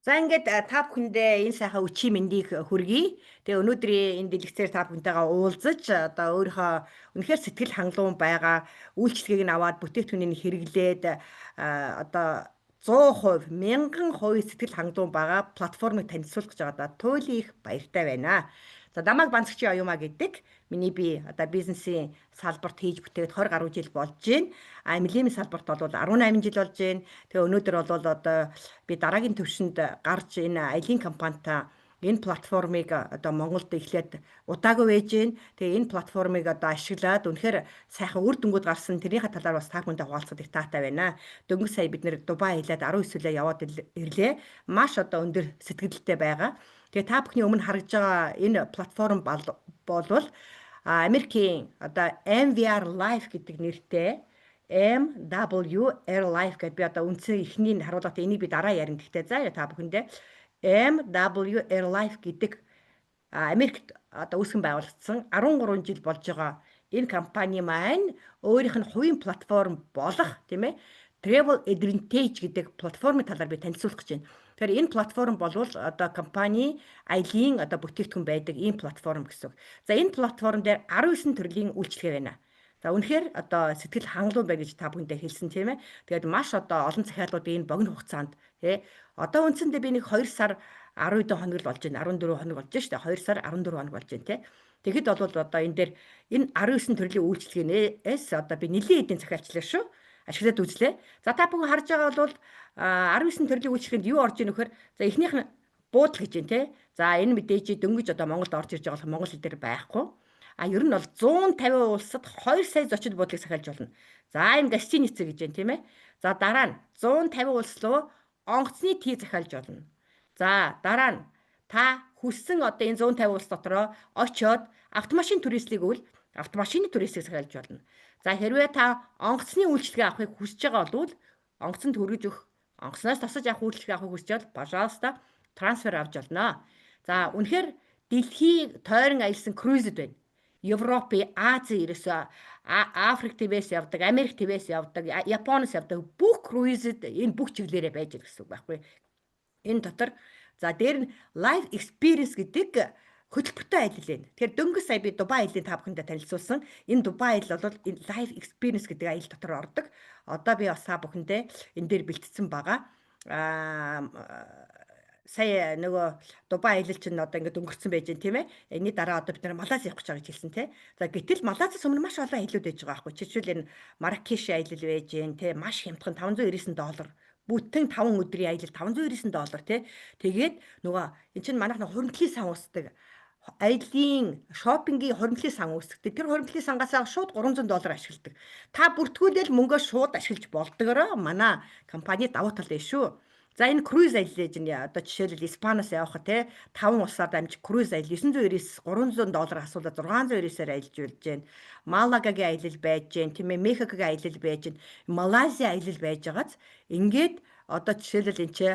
За, ингээд та бүхэндээ энэ сайхан өчийн мэндийг хүргэе. Тэгээ өнөөдрийн энэ дэлгэцээр та бүхэнтэйгээ уулзаж, одоо өөрийнхөө үнэхээр сэтгэл хангалуун байгаа үйлчилгээг нь аваад, бүтээгдэхүүнийг хэрэглээд, одоо 100%, 1000% сэтгэл хангалуун байгаа платформыг танилцуулах гэж байгаадаа туйлын их баяртай байна. За, намайг Банцгчийн Оюума гэдэг. Миний би одоо бизнесийн салбарт хийж бүтээгээд 20 гаруй жил болж байна. А MLM салбарт бол 18 жил болж байна. Тэгээ өнөөдөр бол одоо би дараагийн төвшөнд гарч, энэ аялын компанитай энэ платформыг одоо Монголд эхлээд удаагүй байж гин. Тэгээ энэ платформыг одоо ашиглаад үнэхээр сайхан үр дүнгууд гарсан. Тэрнийхээ талаар бас та бүхэндээ хуваалцах их таатай байна. Дөнгөж сая бид нэр Дубай аялаад 19 үлээ яваад ирлээ. Маш одоо өндөр сэтгэлдэлтэй байгаа. Тэгээ та бүхний өмнө харагдж байгаа энэ платформ болвол Америкийн одоо MVR Life гэдэг нэртэй, MWR Life гэдэг, би одоо үндсэн эхний нь харуулгад, энийг би дараа ярина. Гэхдээ заа, та бүхэндээ MWR Life гэдэг Америкт одоо үүсгэн байгуулагдсан, 13 жил болж байгаа энэ компани маань өөрийнх нь хувийн платформ болох, тийм ээ, Travel Advantage гэдэг платформын талаар би танилцуулах гэж байна. Тэгэхээр энэ платформ болвол одоо компани аялын одоо бүтээгдэхүүн байдаг ийм платформ гэсэн үг. За, энэ платформ дээр 19 төрлийн үйлчилгээ байна. За, үнэхээр одоо сэтгэл хангалуун байна гэж та бүхэндээ хэлсэн, тийм ээ. Тэгээд маш одоо олон захиалгуудын энэ богино хугацаанд, тий, одоо үндсэндээ би нэг 2 сар 10 хоног л болж байна. 14 хоног болж байна шүү дээ. 2 сар 14 хоног болж байна, тий. Тэгэхэд бол одоо энэ дээр энэ 19 төрлийн үйлчилгээнээс одоо би нэлээд хэдийн захиалчлаа шүү, ашиглаад үзлээ. За, та бүхэн харж байгаа бол 19 төрлийн үйлчилгээнд юу орж ийн вэхээр, за, эхнийх нь буудал гэж байна, те. За, энэ мэдээж дөнгөж одоо Монголд орж ирж байгаа болох монгол хэл дээр байхгүй. А ер нь бол 150 улсад 2 сая зочид буудлыг сахиалж болно. За, энэ гостиница гэж байна, тийм ээ. За, дараа нь 150 улс руу онгоцны тий захиалж болно. За, дараа нь та хүссэн одоо энэ 150 улс дотроо очиод автомашин түрээслийг үл автомашины түрээсийг захиалж болно. За, хэрвээ та онгоцны үйлчилгээ авахыг хүсэж байгаа бол онгоцонд хүргэж өгөх, онгоцноос тасаж авах үйлчилгээ авахыг хүсэж бол, пожалуйста, трансфер авч болно. За, үнэхээр дэлхий тойрон аялсан круизэд байна. Европын, Ази, ерөөсөө Африк твээс явдаг, Америк твээс явдаг, Японоос явдаг бүх круизэд энэ бүх чиглэлээрээ байж байгаа гэсэн үг байхгүй. Энэ дотор, за, дээр нь life experience гэдэг хөтөлбөртэй аялал байна. Тэгэхээр дөнгөж сая би Дубай аяллыг та бүхэндээ танилцуулсан. Энэ Дубай аялал бол энэ life experience гэдэг аялал дотор ордог. Одоо би бас та бүхэндээ энэ дээр бэлтгэсэн байгаа. Сая нөгөө Дубай аялал чинь одоо ингээд өнгөрцөн байж байна, тийм ээ. Энэний дараа одоо бид нар Малайз явах гэж байгаа гэж хэлсэн, тийм. За, гэтэл Малайзаас өмнө маш олон аяллууд байж байгаа байхгүй. Жишээлбэл, энэ Маракеш аялал байж гэн, тийм, маш хямдхан 599 доллар, бүтэн 5 өдрийн аялал 599 доллар, тий. Тэгээд нөгөө эн чинь манайх нэг хуримтлалын сан үүсдэг, аялын shopping ийн хуримтлалын сан үүсгдэг. Тэр хуримтлалын сангаас шууд 300 доллар ашигладаг. Та бүртгүүлэл мөнгөө шууд ашиглаж болдгороо манай компани давуу тал байна шүү. За, энэ круиз аялал гэж нь одоо жишээлбэл Испаниас явах, те, 5 улсаар дамжих круиз аялал 999, 300 доллар асуулаад 699-аар аялж болж байна. Малагагийн аялал байж байна, тийм ээ, Мехикогийн аялал байж байна. Малайзийн аялал байж байгааз ингээд одоо жишээлбэл энэ чи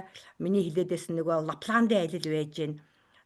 миний хэлээдээс нөгөө Лапландын аялал байж байна.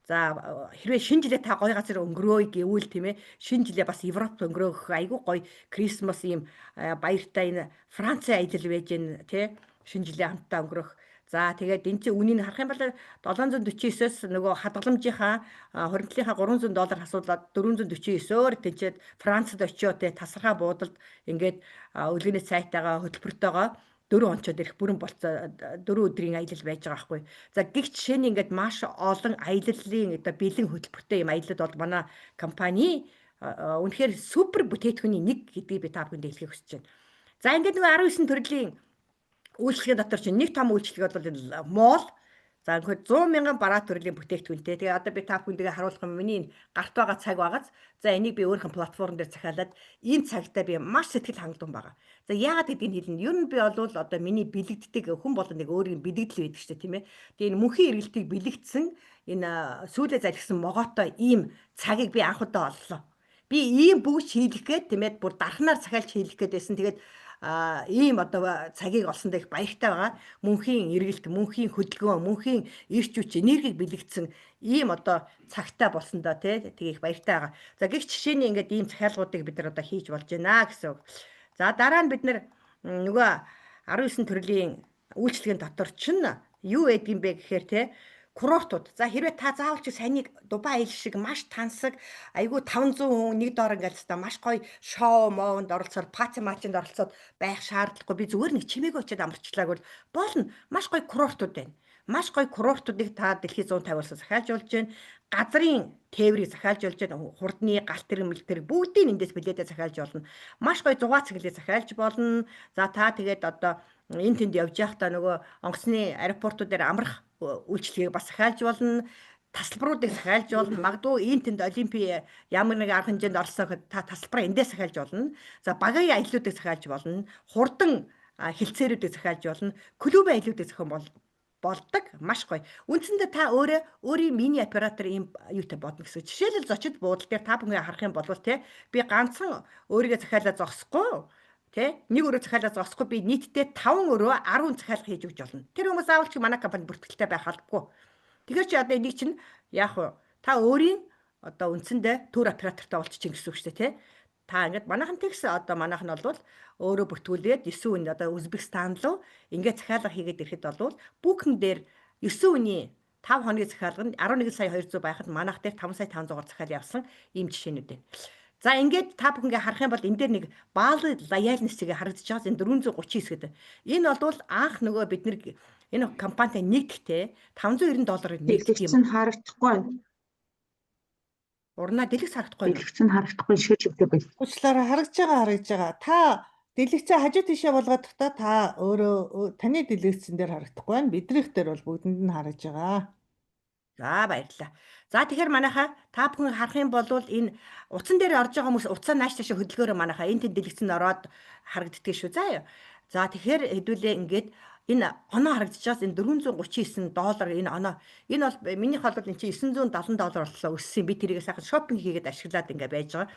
За, хэрвээ шинэ жилээ та гоё газар өнгөрөөе гэвэл, тийм ээ, шинэ жилээ бас Европт өнгөрөөх айгүй гоё Christmas ийм баяртай энэ Францын аялал байж гэн, тий, шинэ жилээ хамтдаа өнгөрөх. За, тэгээд энэ чинь үнийг харах юм бол 749-өөс нөгөө хадгаламжийнхаа хуримтлалынхаа 300 доллар хасуулаад 449-өөр тэнцээд Францад очиод, те, тасархай буудалд ингээд өлгөний цайтайгаа, хөтөлбөртөөгөө 4 онцоод ирэх бүрэн болцоо 4 өдрийн аялал байж байгаа байхгүй. За, гих жишээний ингээд маш олон аяллалын одоо бэлэн хөтөлбөртэй юм аялал бол манай компани үнэхээр супер бүтээгдэхүүний нэг гэдгийг би та бүхэнд хэлэхийг хүсэж байна. За, ингээд нөгөө 19 төрлийн үйлчилгээ дотор чинь нэг том үйлчилгээ бол энэ mall. За, ингээд 100 мянган бараа төрлийн бүтээгдэхүүнтэй. Тэгээ одоо би та бүхэндээ харуулах юм, миний гарт байгаа цаг байгааз. За, энийг би өөрийнхөө платформ дээр захиалаад энэ цагтаа би маш сэтгэл хангалуун байгаа. За, яагаад гэдгийг хэлнэ. Ер нь би бол одоо миний бэлэгддэг, хүн болон нэг өөрийн бэлэгдэл байдаг шүү дээ, тийм ээ. Тэгээ энэ мөнхийн эргэлтийг бэлэгдсэн, энэ сүүлээ залхисан могоотой ийм цагийг би анх удаа оллоо. Би ийм бүгд хийлэх гээд, тийм ээ, бүр дархнаар захиалж хийлэх гээд байсан. Тэгээд ийм одоо цагийг олсондоо их баяртай байгаа. Мөнхийн эргэлт, мөнхийн хөдөлгөөн, мөнхийн эрч хүч, энергийг бэлэгдсэн ийм одоо цагтаа болсондоо, тий, тэгээ их баяртай байгаа. За, гих жишээний ингээд ийм захиалгуудыг бид нар одоо хийж болж байна гэсэн үг. За, дараа нь бид нар нөгөө 19 төрлийн үйлчилгээний дотор чинь Юу байдгийм бэ гэхээр те курортууд. За, хэрвээ та заавал чи саяны Дубай аялал шиг маш тансаг, айгүй 500 хүн нэг доор ингээл та маш гоё шоу моунд оролцоод, party матчинд оролцоод байх шаардлагагүй. Би зүгээр нэг чимээгүй очиад амарчлааг бол болно. Маш гоё курортууд байна. Маш гоё курортуудыг та дэлхийн 150 улсаас захиалж болж байна. Газрын тээврийг захиалж болж байна. Хурдны галт тэрэг мэл тэрэг бүгдийг эндээс билетээ захиалж болно. Маш гоё зугаа цэглээ захиалж болно. За, та тэгээд одоо энэ тэнд явж байхдаа нөгөө онгоцны аэропортууд дээр амрах үйлчилгээг бас захиалж болно, тасалбаруудыг захиалж болно. Магадгүй энэ тэнд олимпи ямар нэг арга хэмжээнд оролцсон та тасалбараа эндээс захиалж болно. За, багийн аяллуудыг захиалж болно. Хурдан хэлцээрүүдийг захиалж болно. Клубын аяллуудыг зохион бол болдог, маш гоё. Үндсэндээ та өөрөө өөрийн мини оператор ийм юутай бодно гэсэн. Жишээлбэл, зочид буудал дээр та бүхэн харах юм бол те би ганцхан өөрийгөө захиалаа зогсохгүй, тэ нэг өрөө захиалаа зогсохгүй, би нийтдээ 5 өрөө 10 захиалга хийж өгч болно. Тэр хүмүүс заавал чи манай компани бүртгэлтэй байх албагүй. Тэгэхээр чи одоо энийг чинь яах вэ? Та өөрийн одоо үндсэндээ tour оператортай болчих гэсэн үг шүү дээ, тэ. Та ингээд манайхан тэгс одоо манайх нь бол өөрөө бүртгүүлээд 9 үн одоо Узбекистан руу ингээд захиалга хийгээд ирэхэд бол Booking дээр 9 үний 5 хоногийн захиалга нь 11 сая 200 байхад манайх дээр 5 сая 500-аар захиал явсан ийм жишээнүүд байна. За, ингээд та бүхэнгээ харах юм бол энэ дээр нэг баал лояльность-ийг харагдаж байгаа. Энэ 439 гэдэг. Энэ бол анх нөгөө бид нэг энэ компанитай нэгдэхдээ 590 доллараар нэгдэх юм. Дэлгэц нь харагдахгүй байна. Урнаа дэлгэц харагдахгүй. Дэлгэц нь харагдахгүй, ширж өгдөг байл. Уучлаарай, харагдаж байгаа, харагдаж байгаа. Та дэлгэцээ хажуу тийшээ болгоод та та өөрөө таны дэлгэцэн дээр харагдахгүй байна. Биднийх дээр бол бүгдэнд нь харагдаж байгаа. За, баярлалаа. За, тэгэхээр манайхаа та бүхэн харах юм бол энэ утсан дээр орж байгаа хүмүүс утсаа нааш таашаа хөдөлгөөрөө, манайхаа энэ тэнд дэлгэцэнд ороод харагддаг шүү. За яа. За, тэгэхээр хэдүүлээ ингээд энэ оноо харагдчихаас, энэ 439 доллар энэ оноо, энэ бол минийх бол энэ чинь 970 доллар боллоо, өссөн. Би тэрийг сайхан shopping хийгээд ашиглаад ингээ байж байгаа.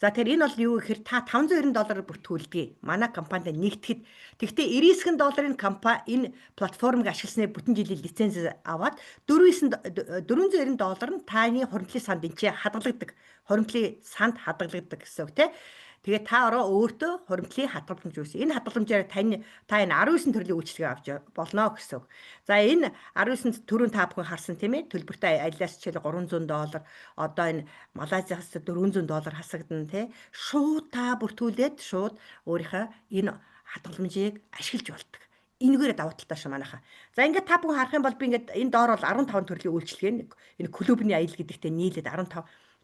За, тэгэхээр энэ бол юу гэхээр та 590 доллараар бүртгүүлдэг. Манай компанид нэгтгэхэд. Тэгвэл 99 долларын компани энэ платформыг ашигласны бүтэн жилийн лиценз аваад 490 доллар нь таны хуримтлалын санд энэ хадгалагддаг. Хуримтлалын санд хадгалагддаг гэсэн үг, тийм. Тэгээ та ороо өөртөө хуримтлалын хадгаламж үүс. Энэ хадгаламжаар тань та энэ 19 төрлийн үйлчилгээ авч болно гэсэн үг. За, энэ 19 төрөнд та бүхэн харсан, тийм ээ. Төлбөртэй аяллаас жишээл 300 доллар, одоо энэ Малайзиас 400 доллар хасагдана, тий. Шууд та бүртгүүлээд шууд өөрийнхөө энэ хадгаламжийг ашиглаж болдог. Энэгээр давуу талтай шүү манайхаа. За, ингээд та бүхэн харах юм бол би ингээд энэ доор бол 15 төрлийн үйлчилгээ, энэ клубны аялал гэдэгтээ нийлээд 15.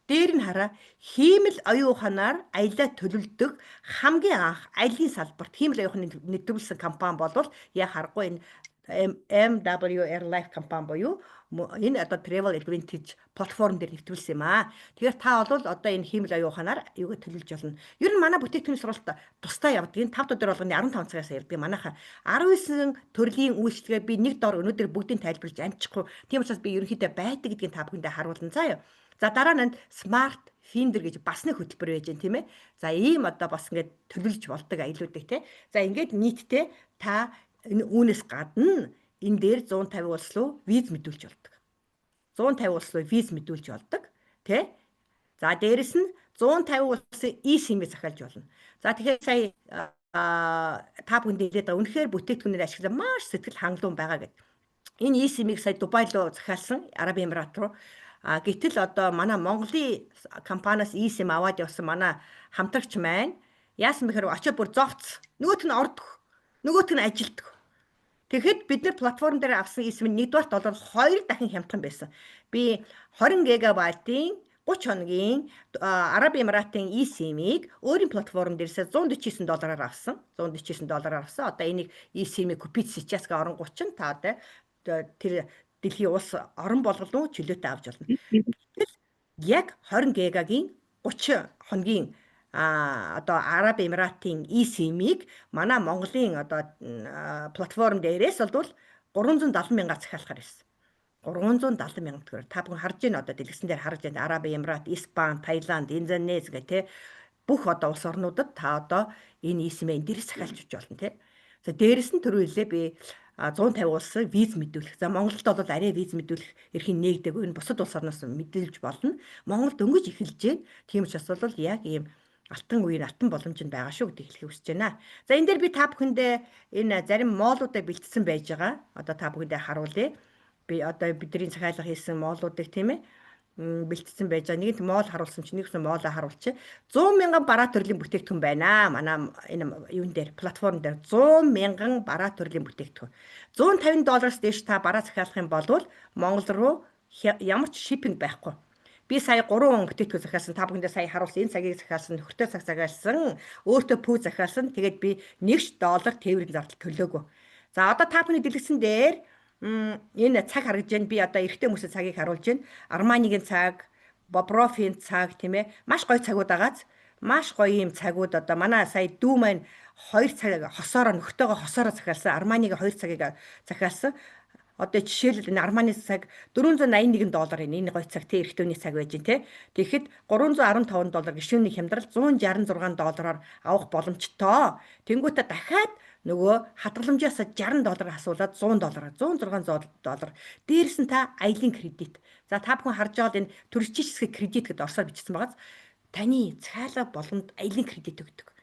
Дээр нь хараа, хиймэл оюун ухаанаар аяллаа төлөвлөдөг хамгийн анх аяллаа салбарт хиймэл оюун ухааны нэвтрүүлсэн компани болвол яа харахгүй энэ MW Airlife компани буюу энэ одоо Travel Advantage платформ дээр нэвтрүүлсэн юм аа. Тэгэхээр та бол одоо энэ хиймэл оюун ухаанаар юуг төлөвлөж болно. Ер нь манай бүтээгдэхүүний сургалт тусдаа явдаг. Энэ 5 өдөр болгоны 15 цагаас явдаг. Манайха 19 төрлийн үйлчилгээ би нэг дор өнөөдөр бүгдийг тайлбарлаж амжихгүй. Тийм учраас би ерөнхийдөө байдаг гэдгийг та бүхэндээ харуулна, заа юу. За, дараа нь Smart Finder гэж бас нэг хөтөлбөр байж байна, тийм ээ. За, ийм одоо бас ингээд төлөвлөж болдог аяллуудыг, тийм. За, ингээд нийтдээ та энэ үүнээс гадна энэ дээр 150 улс руу виз мэдүүлж болдог. 150 улс руу виз мэдүүлж болдог, тий. За, дээрэс нь 150 улсын eSIM-ийг захиалж болно. За, тэгэхээр сая та бүхэнд хэлээд байгаа, үнэхээр бүтээгдэхүүнээр ашиглан маш сэтгэл хангалуун байгаа гэд. Энэ eSIM-ийг сая Дубай руу захиалсан, Араб Эмират руу. А гэтэл одоо манай Монголын компаниас eSIM аваад явсан манай хамтрагч маань яасан бэхээр очоод бүр зовц. Нөгөөх нь ордог. Нөгөөх нь ажилдаг. Тэгэхэд бид нар платформ дээр авсан eSIM нь нэгдүгээрт бол хоёр дахин хямдхан байсан. Би 20 гигабайтын 30 хоногийн Араб Эмиратын eSIM-ийг өөрийн платформ дээрсээ 149 доллараар авсан. 149 доллараар авсан. Одоо энийг eSIM-ийг купить сейчас гэ оронгууд чинь та одоо тэр дэлхийн улс орон болголоо чөлөөтэй авч болно. Гэтэл яг 20 гигагийн 30 хоногийн одоо Араб Эмиратын eSIM-ийг манай Монголын одоо платформ дээрээс бол 370 мянгаар захиалахаар байсан. 370 мянган төгрөг. Та бүхэн харж байна, одоо дэлгэцэн дээр харж байна. Араб Эмират, Испани, Таиланд, Индонез гэх те бүх одоо улс орнуудад та одоо энэ eSIM-ээ энэ дээрээс захиалж авч болно, те. За, дээрэс нь түрүү хэлээ би, 150 улсын виз мэдүүлэх. За, Монголд бол арай виз мэдүүлэх эрхийн нээгдээгүй. Энэ бусад улс орноос мэдээлж болно. Монголд дөнгөж эхэлж байна. Тийм учраас бол яг ийм Алтан үеийн алтан боломж нь байгаа шүү гэдгийг хэлхийг хүсэж байна. За, энэ дээр би та бүхэндээ энэ зарим mall уудаа бэлтгэсэн байж байгаа. Одоо та бүхэндээ харуулъя. Би одоо бидний захиалга хийсэн mall уудыг, тийм ээ, бэлтгэсэн байж байгаа. Нэгэнт mall харуулсан чинь нэгсэн mall оо харуулчих. 100 мянган бараа төрлийн бүтээгдэхүүн байна. Манай энэ юун дээр, платформ дээр 100 мянган бараа төрлийн бүтээгдэхүүн. 150 доллараас дээш та бараа захиалах юм бол Монгол руу ямар ч shipping байхгүй. Би сая 3 бүтээгдэхүүн захиалсан. Та бүхэндээ сая харуулсан. Энэ цагийг захиалсан, нөхөртөө цаг захиалсан, өөртөө пүү захиалсан. Тэгээд би нэг ч доллар тээврийн зардал төлөөгүй. За, одоо та бүхний дэлгэцэн дээр энэ цаг харагдаж байна. Би одоо эрэгтэй хүмүүсийн цагийг харуулж байна. Armani-гийн цаг, Bobroff-ийн цаг, тийм ээ. Маш гоё цагууд агааз. Маш гоё юм цагууд. Одоо манай сая дүү маань хоёр цаг хосоороо, нөхөртөөгөө хосоороо захиалсан. Armani-гийн хоёр цагийг захиалсан. Одоо жишээлбэл, энэ Armani цаг 481 доллар, энэ гоё цаг те, эрэгтэйний цаг байж гин те. Тэгэхэд 315 доллар гишүүний хямдрал 166 доллараар авах боломжтой. Тэнгүүтээ дахиад нөгөө хадгаламжаас 60 доллар асуулаад 100 доллар, 106 доллар. Дээрс нь та аялын кредит. За, та бүхэн харж байгаа бол энэ туристический кредит гэдээ орсоор бичсэн байгаз таны захиалга боломд аялын кредит өгдөг.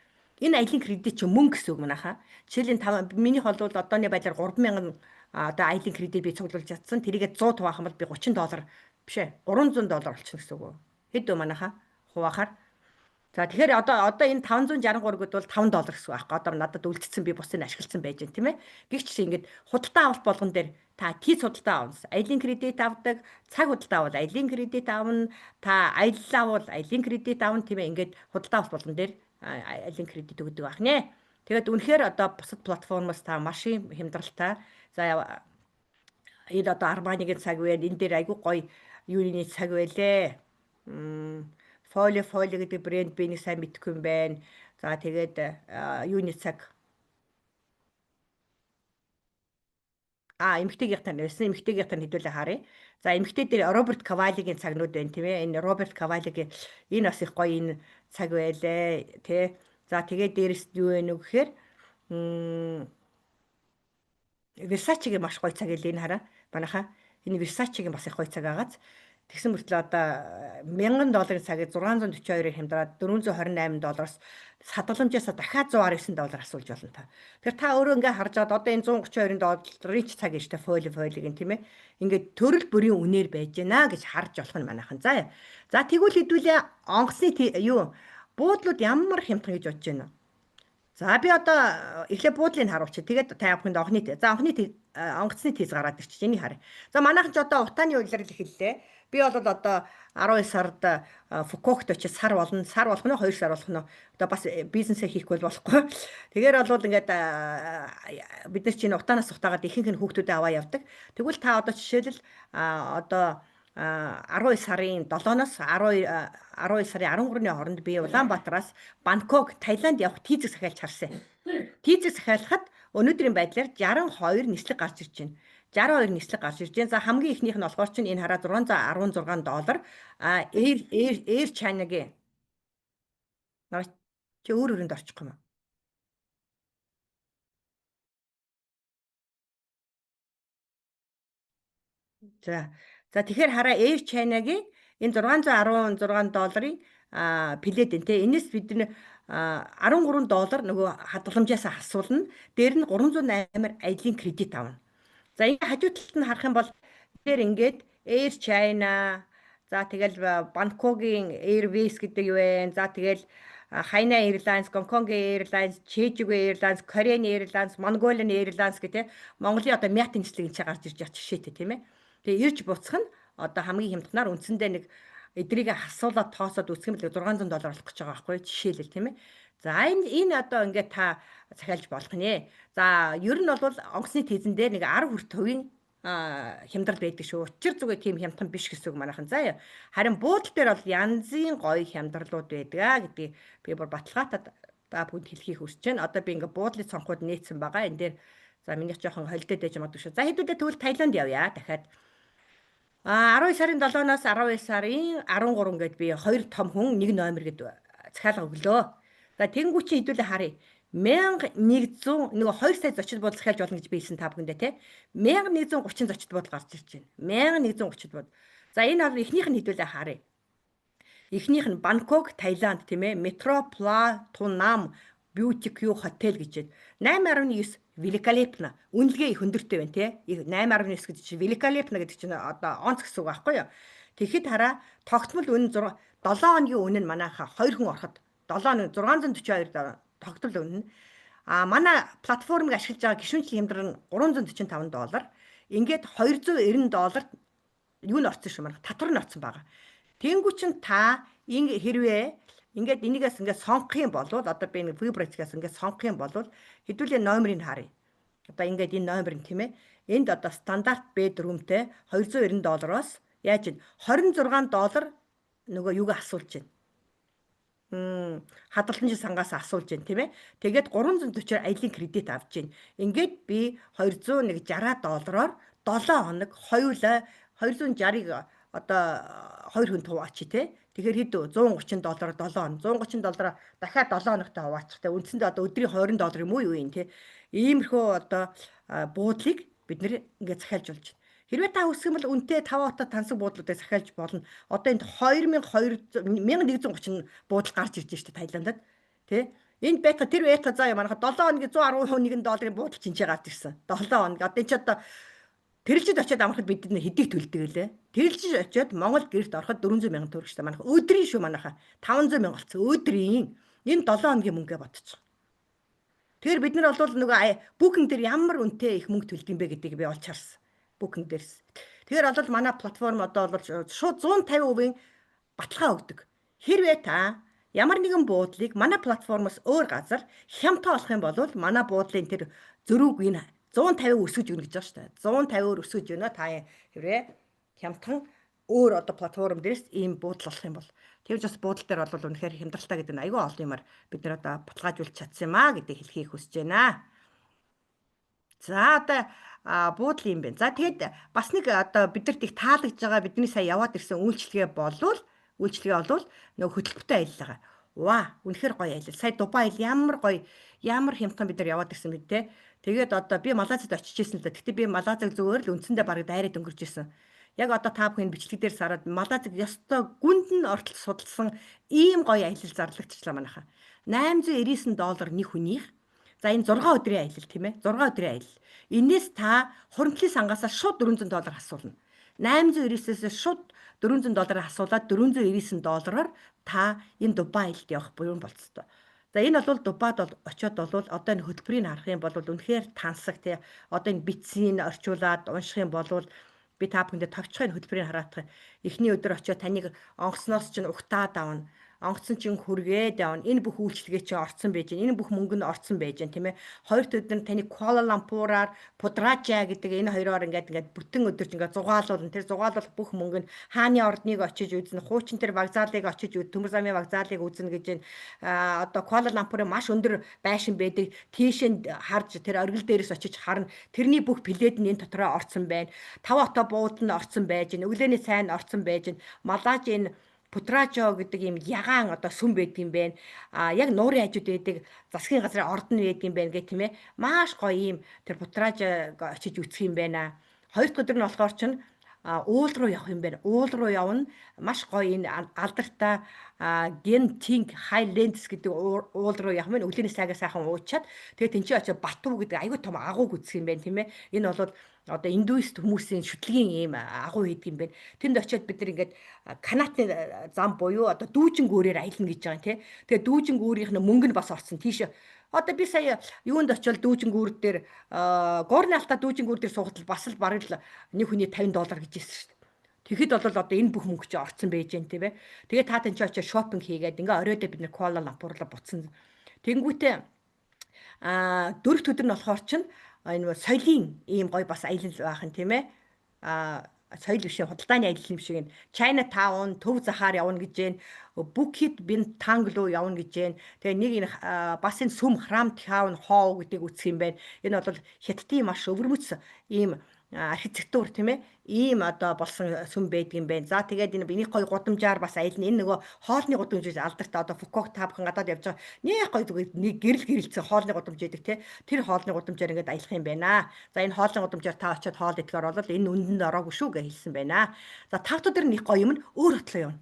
Энэ аялын кредит чинь мөнгө гэсэн үг манайхаа. Жишээлбэл, минийх бол одооны байдлаар 3000 одоо аялын кредит би цуглуулж чадсан. Тэрийгээ 100 хуваах юм бол би 30 доллар биш ээ, 300 доллар болчихно гэсэн үг. Хэд вэ манайхаа хуваахаар? За, тэгэхээр одоо энэ 563 гэдэг бол 5 доллар гэсэн үг аахгүй. Одоо надад үлдсэн, би бусдыг ашигласан байж байна, тийм ээ. Гэвч ингээд худалдаа авалт болгон дээр та тийц худалдаа авна. Аялын кредит авдаг, цаг худалдаа авал аялын кредит авна, та аяллаа авал аялын кредит авна, тийм ээ. Ингээд худалдаа авалт болгон дээр аялын кредит өгдөг байх нэ. Тэгээд үнэхээр одоо бусад платформоос та маш хямдралтай. За, энэ одоо Armani-гийн цаг байна. Энэ дээр айгүй гоё юуны цаг байлээ. Folio гэдэг брэнд би нэг сайн мэдэхгүй юм байна. За, тэгээд юуны цаг. А, эмэгтэйгийнх тань байсан. Эмэгтэйгийнх тань хэдүүлээ харъя. За, эмэгтэй дээр Роберт Кавалигийн цагнууд байна, тийм ээ. Энэ Роберт Кавалигийн энэ бас их гоё энэ цаг байлээ, тий. За, тэгээд дээрэс нь юу вэ нү гэхээр Versace-гийн маш гоё цаг илээ, энэ хараа. Манайхаа энэ Versace-гийн бас их гоё цаг агааз. Тэгсэн мөртлөө одоо 1000 долларын цагийг 642-оор хямдраад 428 доллароос хадгаламжаас дахиад 119 доллар асуулж болно та. Тэгэхээр та өөрөө ингээ харж байгаад одоо энэ 132 долларын ч цаг нь штэ, Folio-гийн, тийм ээ. Ингээд төрөл бүрийн үнээр байж гэнэ гэж харж болох нь манайхан. За. За, тэгвэл хэдүүлээ онгоцны юу буудлууд ямар хямдхан гэж бодож байна вэ? За, би одоо эхлээ буудлыг харуулчих. Тэгээд та бүхэнд онхны за онхны онгоцны тийз гараад ирчих. Энийг харъя. За, манайхан ч одоо утааны улирал эхэллээ. Би бол одоо 12 сард Фукокт очиж сар болно. Сар болох нь 2 сар болох нь одоо бас бизнесээ хийхгүй болохгүй. Тэгэхээр бол ингээд бид нар чинь утаанаас утаагаад ихэнх нь хүүхдүүдээ аваа явдаг. Тэгвэл та одоо жишээлбэл одоо 12 сарын 7-оос 12 сарын 13-ны хооронд би Улаанбаатараас Бангкок, Таиланд явах тийзэг захиалж харсан. Тийзэг захиалахад өнөөдрийн байдлаар 62 нислэг гарч ирж байна. 62 нислэг гарч ирж байна. За, хамгийн эхнийх нь болохоор чинь энэ хараа, 616 доллар. А Air China-гийн чи өөр өрөөнд орчих юм уу? За. За, тэгэхээр хараа, Air China-гийн энэ 616 долларын билет энэ те. Энэс бид нэ 13 доллар нөгөө хадгаламжаас асуулна. Дээр нь 308-аар аялын кредит авна. За, ингээ хажуу талд нь харах юм бол дээр ингээд Air China, за, тэгэл Бангкокийн Airways гэдэг юу вэ? За, тэгэл Hainan Airlines, Hong Airlines, Jeju Airlines, Korean Airlines, Mongolian Airlines гэх, Монголын одоо Мят нислэг энэ гарч ирж байгаа жишээтэй, тийм ээ. Тэгээ ирж буцах нь одоо хамгийн хямдханаар үндсэндээ нэг эдрийг хасуулаад тооцоод үзэх юм бол 600 доллар болох гэж байгаа байхгүй, жишээлбэл, тийм ээ. За, энэ одоо ингээд та захиалж болох нэ. За, ер нь бол онгоцны тийзэн дээр нэг 10 хүрт хувийн хямдрал байдаг шүү. Учир зүгээ тийм хямдхан биш гэсэн үг манайхан. За, харин буудал дээр бол янзын гоё хямдралууд байдаг а гэдгийг би бүр баталгаатай та бүхэнд хэлхийг хүсэж байна. Одоо би ингээ буудлын цонхууд нээсэн байгаа. Энэ дээр за минийх жоохон холдоод байж магадгүй шүү. За, хэдүүлээ тэгвэл Таиланд явъя. Дахиад 12 сарын 7-оос 12 сарын 13 гээд би хоёр том хүн нэг номер гээд захиалга өглөө. За, тэнгуү чи хэдүүлээ харъя. 1100 нөгөө 2 сая зочид буудал захиалж болно гэж би хэлсэн та бүхэндээ те. 1130 зочид буудал гарч ирж байна. 1130 бууд. За, энэ бол эхнийх нь хэдүүлээ харъя. Эхнийх нь Бангкок, Таиланд тийм ээ. Metro Platinum Boutique Hotel гэж байна. 8.9 великолепно. Үнэлгээ их өндөртэй байна тий. 8.9 гэдэг чинь великолепно гэдэг чинь одоо онц гэсэн үг байхгүй юу? Тэгэхэд хараа тогтмол үнэ 7 хоногийн үнэ нь манайхаа 2 хүн ороход 7 хоног 642 тогтмол үнэ нь. А манай платформыг ашиглаж байгаа гишүүнчлэн хямдрал нь 345 доллар. Ингээд 290 долларт юу н орсон шүү манай татвар нь орсон байгаа. Тэнгүү чин та ингэ хэрвээ ингээд энийгээс ингээд сонгох юм бол одоо би нэг выбрать-гээс ингээд сонгох юм бол хэдүүлээ номерыг харъя. Одоо ингээд энэ номер нь тийм ээ. Энд одоо стандарт bedroom-тэй 290 доллароос яаж 26 доллар нөгөө юуг асуулж байна. Хадгаламжийн сангаас асуулж байна тийм ээ. Тэгээд 340-оор аялын кредит авч байна. Ингээд би 260 доллараар 7 хоног хоёулаа 260-ыг одоо хоёр хүн хуваачих те. Тэгэхээр хэд 130 доллараар 7 хоног 130 доллараар дахиад 7 хоногтой хуваачих те. Үндсэндээ одоо өдрийн 20 доллар юм уу юу юм те. Иймэрхүү одоо буудлыг бид нэр ингээд захиалж болж байна. Хэрвээ та хүсэх юм бол үнэтэй 5 отоо тансаг буудлуудыг захиалж болно. Одоо энд 2200 1130 буудал гарч ирж штэ Таиландад. Тэ? Энд байтга тэр байтга заа манайха 7 хоногийн 111 долларын буудал чинчээ гарч ирсэн. 7 хоног. Одоо энэ ч одоо Тэрэлжид очиод амрахад бид нар хэдийг төлдөг гэлээ. Тэрэлжид очиод Монгол гэрт ороход 400 мянган төгрөг шүү дээ. Манайха өдрийн шүү манайха 500 мянга болсон. Өдрийн энэ 7 хоногийн мөнгө бодчих. Тэгэхээр бид нар бол нөгөө Booking дээр ямар үнэтэй их мөнгө төлдөг юм бэ гэдгийг би олж харсан. Booking дээрс. Тэгэхээр бол манай платформ одоо бол шууд 150% баталгаа өгдөг. Хэрвээ та ямар нэгэн буудлыг манай платформоос өөр газар хямдхан олох юм бол манай буудлын тэр зөрүүг энэ 150 өсгөж өгнө гэж байгаа шүү дээ. 150-оор өсгөж өгнө та хэрвээ хямдхан өөр одоо платформ дээрс ийм буудал болох юм бол. Тэгвж бас буудал дээр бол үнэхээр хямдралтай гэдэг нь айгүй олон юмар бид нар одоо баталгаажуулж чадсан юм а гэдгийг хэлхийг хүсэж байна. За одоо буудал юм байна. За тэгэд бас нэг одоо бидэрт их таалагдж байгаа бидний сая яваад ирсэн үйлчлэгээ болвол нөгөө хөтөлбөртэй аялал байгаа. Ваа, үнэхээр гоё аялал. Сая Дубай аялал ямар гоё, ямар хямдхан бид нар яваад ирсэн мэд те. Тэгээд одоо би Малайзад очиж ирсэн л да. Гэхдээ би Малайзыг зүгээр л үндсэндээ бараг дайраад өнгөрч ирсэн. Яг одоо та бүхэн бичлэг дээр сараад Малайзыг ёстой гүнд нь ортол судалсан ийм гоё аялал зарлагдчихлаа манайхаа. 899 доллар нэг хүнийх. За энэ 6 өдрийн аялал тийм ээ. 6 өдрийн аялал. Энээс та хуримтлалын сангаасаа шууд 400 доллар асуулна. 899-ээс шууд 400 доллар асуулаад 499 доллараар та энэ Дубай аялалд явах буюу болцтой. За энэ бол Дубайд бол очиод бол одоо энэ хөтөлбөрийг харах юм бол үнэхээр тансаг тий. Одоо энэ битсийг орчуулад унших юм бол би та бүхэндээ товчхон хөтөлбөрийг хараадах. Эхний өдөр очиод таныг онгоцноос чинь угтаад авна. Онгоцон чинь хүргээд явна. Энэ бүх үйлчлэгээ чинь орцсон байж байна. Энэ бүх мөнгө нь орцсон байж байна, тийм ээ. Хоёр дахь өдөр нь таны Куала-Лумпураар Пудража гэдэг энэ хоёроор ингээд ингээд бүтэн өдөр чинь ингээд зугаалуулна. Тэр зугаалуулах бүх мөнгө нь хааны ордныг очиж үзнэ. Хуучин тэр вокзалыг очиж үз, төмөр замын вокзалыг үзнэ гэж байна. Одоо Куала-Лумпурын маш өндөр байшин байдаг. Тийшээ харж тэр оргил дээрээс очиж харна. Тэрний бүх плед нь энэ дотроо орцсон байна. Тав ото буудал нь орцсон байж байна. Өглөөний цай нь орцсон байж байна. Малаж энэ Путражо гэдэг ийм ягаан одоо сүм байдаг юм байна. А яг нуурын хажууд байдаг засгийн газрын ордон байдаг юм байна гэх тийм ээ. Маш гоё ийм тэр Путражо очиж үзэх юм байна. Хоёр дахь өдөр нь болохоор чинь уул руу явах юм байна. Уул руу явна. Маш гоё энэ алдартай Genting Highlands гэдэг уул руу явах юм. Өглөөний сайгаа сайхан уучаад тэгээ тэнцээ очиж Бату гэдэг айгүй том агууг үзэх юм байна тийм ээ. Энэ бол одоо индуист хүмүүсийн шүтлгийн ийм агуу хийдэг юм байна. Тэнд очиод бид нар ингээд канатны зам буюу одоо дүүжин гүүрээр аялна гэж байгаа юм тий. Тэгээ дүүжин гүүрийнх нь мөнгө нь бас орсон. Тийш одоо би сая юунд очиод дүүжин гүүр дээр горны алтаа дүүжин гүүр дээр суухад бас л бараг л нэг хүний 50 доллар гэж хэлсэн шүү дээ. Тэгэхэд бол одоо энэ бүх мөнгө чи орцсон байж гэн тийм ээ. Тэгээ та тань чи очиод шопинг хийгээд ингээ оройдоо бид нар Куала Лумпурлаа буцсан. Тэнгүүтээ дөрөвт өдөр нь болохоор чинь энэ соёлын ийм гоё бас аялал байх юм тийм ээ. Соёл биш худалдааны аялал юм шиг энэ China Town төв захаар явна гэж байна. Bukit Bintang руу явна гэж байна. Тэгээ нэг энэ бас энэ сүм Храм Town Hall гэдгийг үзэх юм байна. Энэ бол Хятадын маш өвөрмөц ийм архитектур тийм ээ ийм одоо болсон сүм байдаг юм байна. За тэгээд энэ энийг гоё гудамжаар бас аялна. Энэ нөгөө хоолны гудамж гэж алдартай одоо Фукок та бүхэн гадаад явж байгаа. Нэг гоё зүгээр нэг гэрэл гэрэлцэн хоолны гудамж байдаг тий. Тэр хоолны гудамжаар ингээд аялах юм байна. За энэ хоолны гудамжаар та очиод хоол идэхээр бол энэ үндэнд ороогүй шүү гэж хэлсэн байна. За тав дахь өдөр нэг гоё юм нь өөр хотлоо явна.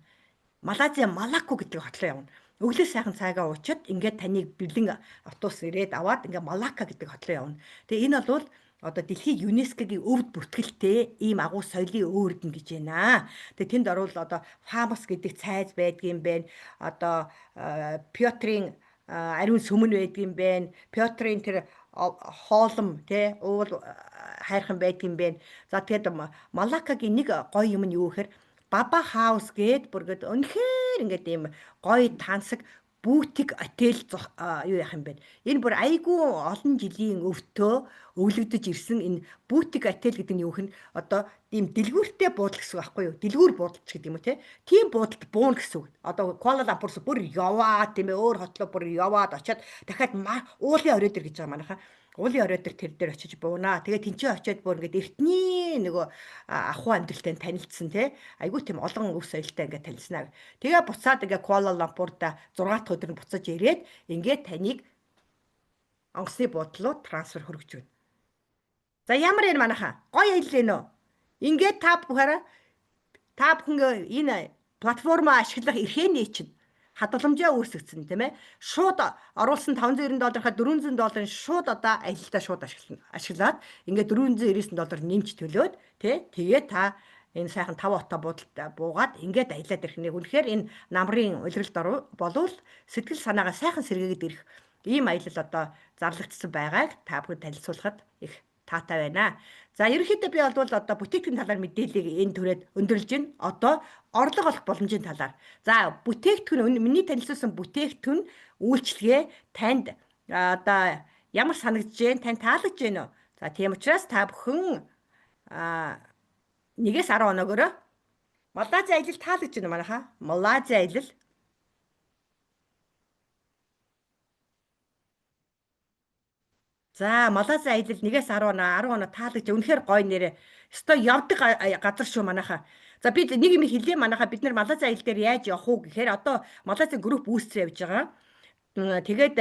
Малайзия Малако гэдэг хот руу явна. Өглөө сайхан цайгаа уучаад ингээд таныг бэлэн автобус ирээд аваад ингээд Малакка гэдэг хот руу явна. Тэгээ энэ бол одоо дэлхийн ЮНЕСКО-гийн өвд бүртгэлтэй ийм агуу соёлын өөрдөн гэж байна. Тэгээ тэнд орвол одоо Фамос гэдэг цайз байдгийн байна. Одоо Пётрийн ариун сүмэн байдгийн байна. Пётрийн тэр хоолом тий уул хайрхан байдгийн байна. За тэгээд Малакагийн нэг гоё юм нь юу гэхээр Баба хаус гээд бүргэд үнэхээр ингээд ийм гоё тансаг бутик отель юу яах юм бэ? Энэ бүр айгүй олон жилийн өвтөө өвлөгдөж ирсэн энэ бутик отель гэдэг нь юу хэн одоо ийм дэлгүүртэй буудал гэсэн үг байхгүй юу? Дэлгүүр буудалч гэдэг юм уу те? Тийм буудалд буuna гэсэн үг. Одоо Куала Лумпурс бүр яваа тийм ээ өөр хотлоо бүр яваад очиад дахиад уулын орой дээр гэж байгаа манайхаа. Уулын орой дээр тэр дээр очиж буунаа. Тэгээ тэнцээ очиод бүр ингээд эртний нөгөө ахуй амьдралтай танилцсан те. Айгүй тийм олон өв соёлтой ингээд танилцсанаа. Тэгээ буцаад ингээд Куала Лумпурда 6 дахь өдөр нь буцаж ирээд ингээд таныг онгоцны буудлын руу трансфер хөргөж өгнө. За ямар энэ манайхаа? Гоё аялал ээ нөө. Ингээд та бүхэн та бүхэн энэ платформоо ашиглах эрхээ нээчин хадгаламжаа үүсгэсэн тийм ээ. Шууд оруулсан 590 долларынхаа 400 долларын шууд одоо аялалдаа шууд ашиглаад ингээд 499 доллар нэмж төлөөд тий тэгээ та энэ сайхан 5 отоо буудалд буугаад ингээд аялаад ирэх нэг үнэхээр энэ намрын улиралд болвол сэтгэл санаагаа сайхан сэргээгээд ирэх ийм аялал одоо зарлагдсан байгааг та бүхэн танилцуулахад их таатай байна. За ерөнхийдөө би бол одоо бүтээгдэхүүн талаар мэдээллийг энэ түрээд өндөрлж байна. Одоо орлого олох боломжийн талаар. За бүтээгдэхүүн миний танилцуулсан бүтээгдэхүүн үйлчилгээ танд одоо ямар санагдаж байна? Танд таалагдж байна уу? За тийм учраас та бүхэн 1-ээс 10 оноогоороо Малайз аялал таалагдж байна манайхаа. Малайз аялал. За Малайз аялал 1-ээс 10 оноо 10 оноо таалагдж үнэхээр гоё нэрээ. Өстой явдаг газар шүү манайхаа. За би нэг юм хэлье манайхаа бид нар Малайз аялал дээр яаж явах уу гэхээр одоо Малайзын групп үүсцээ явж байгаа. Тэгээд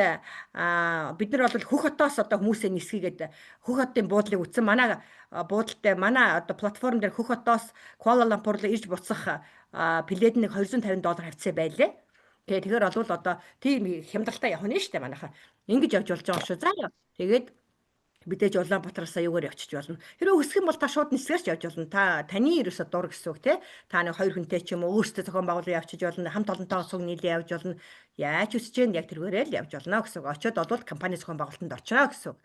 бид нар бол Хөх хотоос одоо хүмүүсээ нисгийгээд Хөх хотын буудлыг үтсэн. Манай буудалтай манай одоо платформ дээр Хөх хотоос Куала Лумпур руу ирж буцах билет нэг 250 доллар хавцаа байлээ. Тэгэхээр бол одоо тийм хямдралтай явах нь шүү дээ манайхаа. Ингэж явж болж байгаа шүү. За тэгээд мэдээж Улаанбаатараас юугаар явчих болно. Хэрвээ өсөх юм бол та шууд нисгэрч явж болно. Та таны ерөөсө дур гэсэн үг те. Та нэг хоёр хүнтэй ч юм уу өөртөө зохион байгуулан явчих болно. Хамт олонтойгоо суг нийлээ явж болно. Яаж өсөж гэн яг тэргээрээ л явж болно гэсэн үг. Очиод бол компани зохион байгуулалтанд очино гэсэн үг.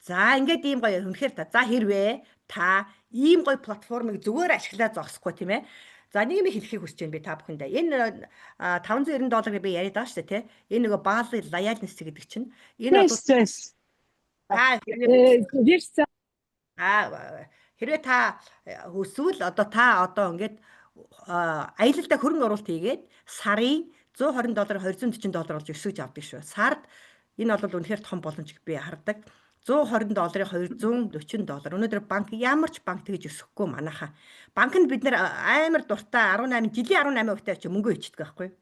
За ингээд ийм гоё үнэхээр та. За хэрвээ та ийм гоё платформыг зүгээр ашиглаад зогсохгүй тийм ээ. За нэг юм хэлэхийг хүсэж байна би та бүхэндээ. Энэ 590 долларыг би яриад байгаа шүү дээ те. Энэ нөгөө баалын лояльность гэдэг чинь энэ бол хэрвээ та хүсвэл одоо та одоо ингээд аялалдаа хөрөнгө оруулалт хийгээд сарын 120 доллар 240 доллар болж өсөж авдаг шүү. Сард энэ бол үнэхээр том боломж би хардаг. 120 долларын 240 доллар. Өнөөдөр банк ямар ч банк тэгж өсөхгүй манайхаа. Банкнд бид нэр амар дуртай 18 жилийн 18% тавьчих мөнгө хийчихдэг байхгүй юу?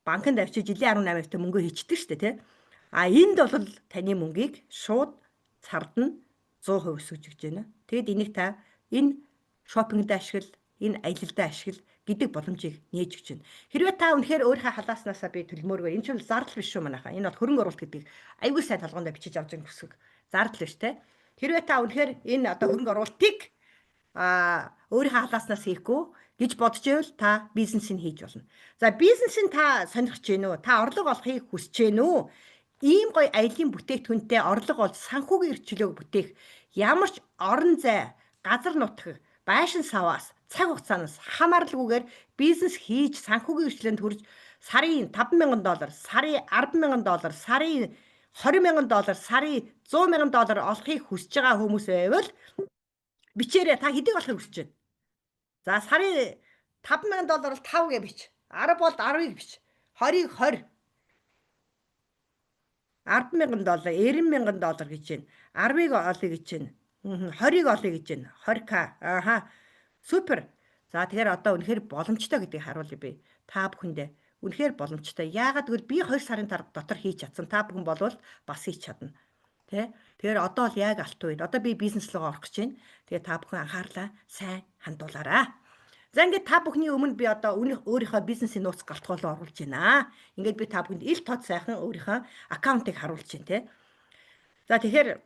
Банкнд авчиж жилийн 18% та мөнгө хийчихдэг шүү дээ, тэ? А энд бол таны мөнгийг шууд сард нь 100% өсөж өгч байна. Тэгэд энийг та энэ шопингд ашигла, энэ аялалдаа ашигла гэдэг боломжийг нээж өгч байна. Хэрвээ та үнэхээр өөрийнхөө халааснаасаа би төлмөөргүй, энэ чинь зардал биш шүү манайхаа. Энэ бол хөрөнгө оруулалт гэдэг аюул сайн толгоондоо бичиж авч байгаа гэсэн үг. Зардал биш те. Хэрвээ та үнэхээр энэ одоо хөрөнгө оруулалтыг өөрийнхөө халааснаас хийхгүй гэж бодож байвал та бизнесийг хийж болно. За бизнесийг та сонирхож гэнэ үү? Та орлого олохыг хүсэж гэнэ үү? Ийм гоё аялын бүтээгдэхүүнтэй орлого олж санхүүгийн эрх чөлөөг бүтээх ямар ч орон зай, газар нутаг, байшин саваас, цаг хугацаанаас хамааралгүйгээр бизнес хийж санхүүгийн эрх чөлөөнд хүрж сарын 5,000 доллар, сарын 10,000 доллар, сарын 20,000 доллар, сарын 100,000 доллар олохыг хүсэж байгаа хүмүүс байвал бичээрэй. Та хэдийг олохыг хүсэж байна? За сарын 5,000 доллар бол 5 гэж бич. 10 бол 10-ыг бич. 20-ыг 20. 10,000 доллар, 90,000 доллар гэж байна. 10-ыг олъё гэж байна. 20-ыг олъё гэж байна. 20к. Ааха. Супер. За тэгэхээр одоо үнэхээр боломжтой гэдгийг харуулъя би. Та бүхэндээ үнэхээр боломжтой. Яагаад гэвэл би 2 сарын дотор хийж чадсан. Та бүхэн болвол бас хийж чадна. Тэ? Тэгэхээр одоо л яг алтан үед. Одоо би бизнес руу орох гэж байна. Тэгээ та бүхэн анхаарлаа сайн хандуулаарай. За, ингээд та бүхний өмнө би одоо өөрийнхөө бизнесийн нууц гал тогоолоо оруулж байна. Ингээд би та бүхэнд ил тод сайхан өөрийнхөө аккаунтыг харуулж байна те. За, тэгэхээр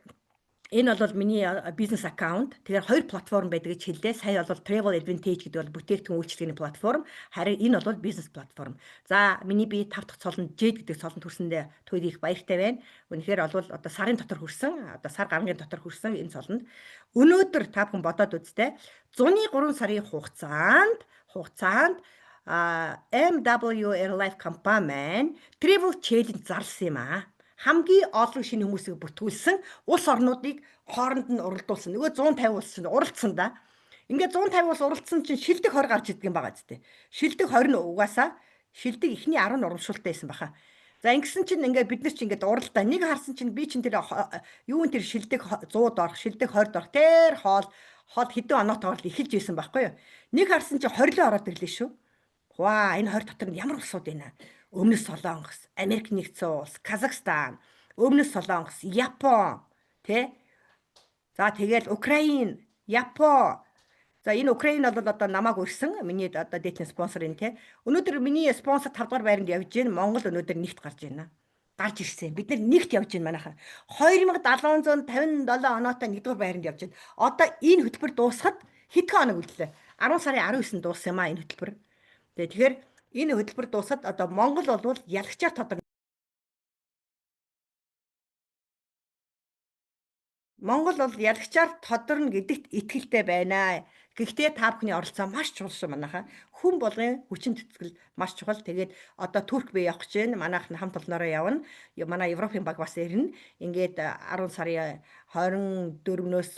энэ бол миний бизнес аккаунт. Тэгэхээр хоёр платформ байдаг гэж хэллээ. Сая бол Travel Advantage гэдэг бол бүтээгдэхүүн үйлчилгээний платформ. Харин энэ бол бизнес платформ. За, миний би тав дахь цолонд, Jade гэдэг цолонд хүрсэндээ түр их баяртай байна. Үнэхээр бол одоо сарын дотор хүрсэн, одоо сар гарангийн дотор хүрсэн энэ цолонд. Өнөөдөр та бүхэн бодоод үзтээ. Зуны 3 сарын хугацаанд MW Airlife компани маань Travel Challenge зарласан юм аа, хамгийн олон шинэ хүмүүсийг бүртгүүлсэн улс орнуудыг хооронд нь уралдуулсан. Нөгөө 150 улс чинь уралдсан да. Ингээд 150 улс уралдсан чинь шилдэг 20 гарч идэг юм байгаа зү. Шилдэг 20 нь угаасаа шилдэг эхний 10 урамшуултай байсан баха. За, ингэсэн чинь ингээд бид нар чинь ингээд уралдаа нэг харсан чинь би чинь тэр юун тэр шилдэг 100-д орох, шилдэг 20-д орох тэр хоол хоол хэдэн оноотойгоор л эхэлж исэн байхгүй юу. Нэг харсан чинь 20 л ороод ирлээ шүү. Ваа, энэ 20 дотор нь ямар улсууд байна? Өмнөд Солонгос, Америк нэгдсэн улс, Казахстан, Өмнөд Солонгос, Япон, тэ? За, тэгэл Украин, Япон. За, энэ Украин бол одоо намайг урьсан. Миний одоо дээдлийн спонсор энэ тэ. Өнөөдөр миний спонсор 5 дугаар байранд явж байна. Монгол өнөөдөр нэгт гарч байна. Гарч ирсэн. Бид нар нэгт явж байна манайхаа. 2757 оноотой 1 дугаар байранд явж байна. Одоо энэ хөтөлбөр дуусахад хэдхэн хоног үлдлээ? 10 сарын 19-нд дууссан юм а энэ хөтөлбөр. Тэгээ тэгэхээр энэ хөтөлбөр дуусахад одоо Монгол бол ялагчаар тодорно. Монгол бол ялагчаар тодорно гэдэгт итгэлтэй байна. Гэхдээ та бүхний оролцоо маш чухал шүү манайхаа. Хүн болгын хүчин тэтгэл маш чухал. Тэгээд одоо Турк би явах гэж байна. Манайх нь хамт олноороо явна. Манай Европын баг бас ирнэ. Ингээд 10 сарын 24-нөөс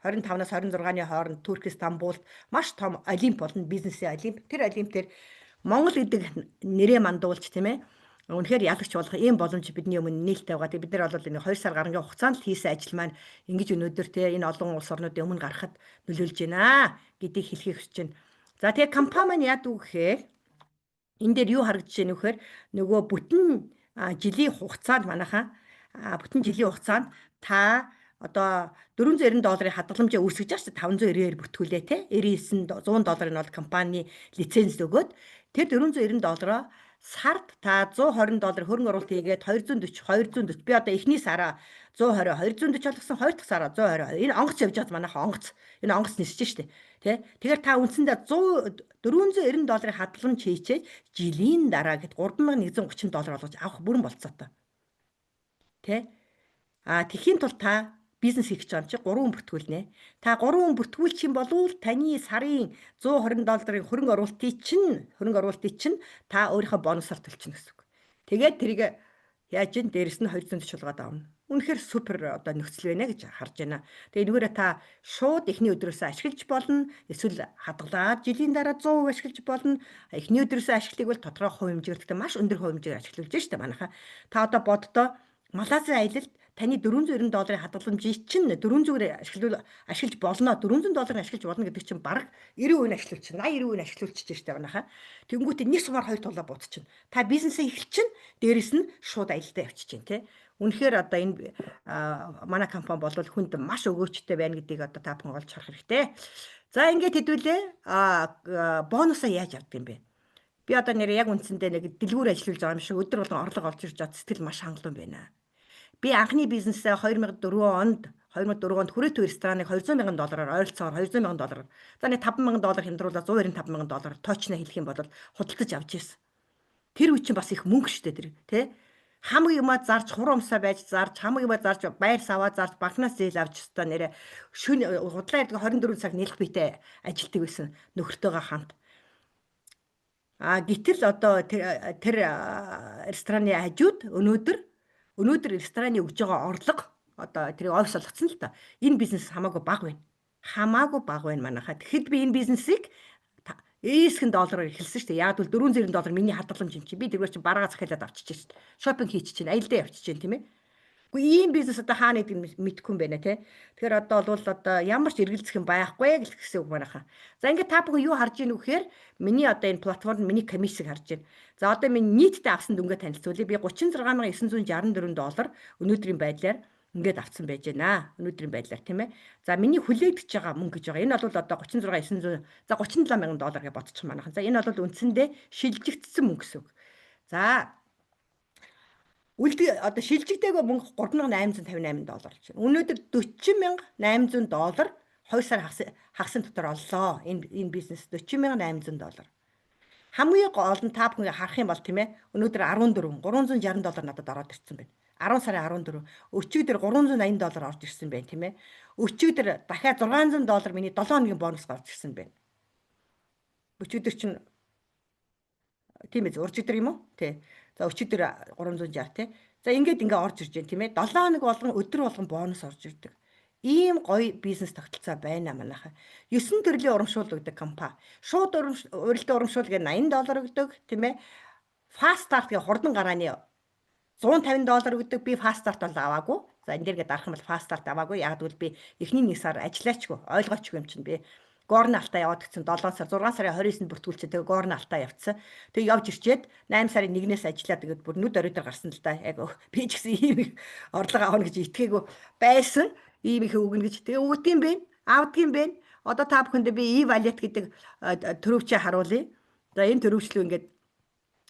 25-наас 26-ны хооронд Турк Стамбулд маш том олимп болно. Бизнесийн олимп. Тэр олимп дээр Монгол гэдэг нэрээ мандуулж, тийм ээ, үнэхээр ялагч болох ийм боломж бидний өмнө нээлттэй байгаа. Тэгээ бид нар бол энэ 2 сар гарангийн хугацаанд л хийсэн ажил маань ингэж өнөөдөр те энэ олон улс орнуудын өмнө гарахад нөлөөлж байна гэдгийг хэлхийг хүсэж байна. За, тэгээ компани маань яадаг вэ гэхээр энэ дээр юу харагдаж байна вэ гэхээр нөгөө бүтэн жилийн хугацаанд манайхаа бүтэн жилийн хугацаанд та одоо 490 долларын хадгаламжаа үүсгэж байгаа шүү дээ, 590-ээр бүртгүүлээ те, 99 100 долларын нь бол компани лиценз өгөөд тэр 490 доллароо сард та 120 доллар хөрөнгө оруулалт хийгээд 240 240, би одоо эхний сараа 120 240 болгосон, хоёр дахь сараа 120. Энэ онгоц явж байгаа, манайха онгоц, энэ онгоц нисэж штэ тий. Тэгэхээр та үндсэндээ 100 490 долларын хадгаламж хийчээд жилийн дараа гэд 3130 доллар болгож авах бүрэн болцоотой тий. А тэхийн тулд та бизнес хийх гэж байгаа юм чи 3 хүн бүртгүүлнэ. Та 3 хүн бүртгүүлчих юм бол таны сарын 120 долларын хөрөнгө оруулалтыг чинь та өөрийнхөө бонусаар төлчихнө гэсэн үг. Тэгээд тэрийг яаж ин дээрэс нь 240 болгоод авна. Үнэхээр супер одоо нөхцөл байна гэж харж байна. Тэгээ энүүгээрээ та шууд эхний өдрөөсөө ашиглаж болно. Эсвэл хадгалаад жилийн дараа 100% ашиглаж болно. Эхний өдрөөсөө ашиглах бол тодорхой хувь хэмжээгээр, гэхдээ маш өндөр хувь хэмжээгээр ашиглаж штэ манайхаа. Та одоо боддоо, Малайзын аялалд таны 490 долларын хадгаламжийг чинь 400-ээр ашиглаж болно. 400 долларын ашиглаж болно гэдэг чинь бараг 90% нь ашиглуулчих. 80 90% нь ашиглуулчих штэ манайхаа. Тэнгүүтээ нэг сумаар хоёр тулаа буудчихна. Та бизнесээ эхэлчин, дээрэс нь шууд аялалдаа явчих чинь тий. Үнэхээр одоо энэ манай компани бол хүнд маш өгөөчтэй байна гэдгийг одоо та бүхэн олж харах хэрэгтэй. За, ингээд хэдүүлээ бонусаа яаж авдаг юм бэ? Би одоо нэр яг үндсэндээ нэг дэлгүүр ажиллуулж байгаа юм шиг өдөр болгон орлого олж ирж байгаа, сэтгэл маш хангалуун байна. Би анхны бизнесээ 2004 онд Хүрээт рестораныг 200 мянган доллараар, ойролцоогоор 200 мянган доллараар, за нэг 5 мянган доллар хямдруулаад 195 мянган доллар точно хэлэх юм бол худалдаж авч ирсэн. Тэр үе чинь бас их мөнгө штэ тэр тий. Хамаг юмаа зарж, хуруу умсаа байж зарж, хамаг юмаа зарж, байр саваа зарж, банкнаас зээл авч өстой нэрэ шөнө худлаа ярьдаг, 24 цаг нийлэх биетэй ажилтдаг байсан нөхөртөөгөө хамт. А гэтэл одоо тэр рестораны хажууд өнөөдөр рестораны өгж байгаа орлого одоо тэрийг офис болгоцсон л та. Энэ бизнес хамаагүй бага байна. Хамаагүй бага байна манайхаа. Тэгэхэд би энэ бизнесийг ээсгэн доллараар эхэлсэн шүү дээ. Яг бол 490 доллар миний хадгаламж юм чи. Би тэргээр чи бараа захиалаад авчиж шүү дээ. Шопинг хийчих чинь, аялдаа явчих чинь, тийм ээ. Үгүй, ийм бизнес одоо хаана гэдэг мэдэхгүй юм байна те. Тэгэхээр одоо бол одоо ямар ч эргэлзэх юм байхгүй л гэсэн үг манайхаа. За, ингээд та бүхэн юу харж ийн вэ гэхээр миний одоо энэ платформ, миний комиссийг харж байна. За, одоо миний нийтдээ авсан дүнгээ танилцуулъя. Би 36964 доллар өнөөдрийн байдлаар Ингээд авцсан байж байна. Өнөөдрийн байдлаар, тийм ээ. За, миний хүлээгдэж байгаа мөнгө гэж байгаа. Энэ бол одоо 36 900, за, 37 мянган доллар гэж бодчих манайхан. За, энэ бол үндсэндээ шилжигдсэн мөнгө гэсэн үг. За, үлдээ одоо шилжигдээгүй мөнгө 3858 доллар гэж байна. Өнөөдөр 40,800 доллар 2 сар хагасын дотор оллоо. Энэ бизнес 40,800 доллар. Хамгийн гол нь та бүхэн харах юм бол, тийм ээ, өнөөдөр 14 360 доллар надад ороод ирсэн байна. 10 сарын 14 өчигдөр 380 доллар орж ирсэн байна, тийм ээ. Өчигдөр дахиад 600 доллар миний 7 хоногийн бонус орж ирсэн байна. Өчигдөр чинь, тийм ээ, уржигдөр юм уу? Тий. За, өчигдөр 360, тий. За, ингээд ингээ орж ирж байна, тийм ээ. 7 хоног болгон, өдөр болгон бонус орж ирдэг. Ийм гоё бизнес тогтолцоо байна манайхаа. 9 төрлийн урамшуул өгдөг компани. Шууд урилтын урамшуул гэ 80 доллар өгдөг, тийм ээ. Fast start гэх хурдан гарааны 150 доллар өгдөг. Би fast start бол аваагүй. За, энэ дээргээ дарах юм бол fast start аваагүй. Яг гэвэл би эхний нэг сар ажиллаачгүй, ойлгоочгүй юм чинь би Горн Алтай яваад гисэн 7 сар, 6 сарын 29-нд бүртгүүлчихээ, тэгээ Горн Алтай явцсан. Тэгээ явж ирчээд 8 сарын 1-ээс ажиллаад, тэгээд бүр нүд оройдор гарсан л да. Яг би ч гэсэн ийм их орлого авах гэж итгээгүй байсан. Ийм их өгнө гэж. Тэгээ өгдгийм бэ? Авдгийм бэ? Одоо та бүхэндээ би e-wallet гэдэг төрөвчөө харуулъя. За, энэ төрөвчлөө ингээд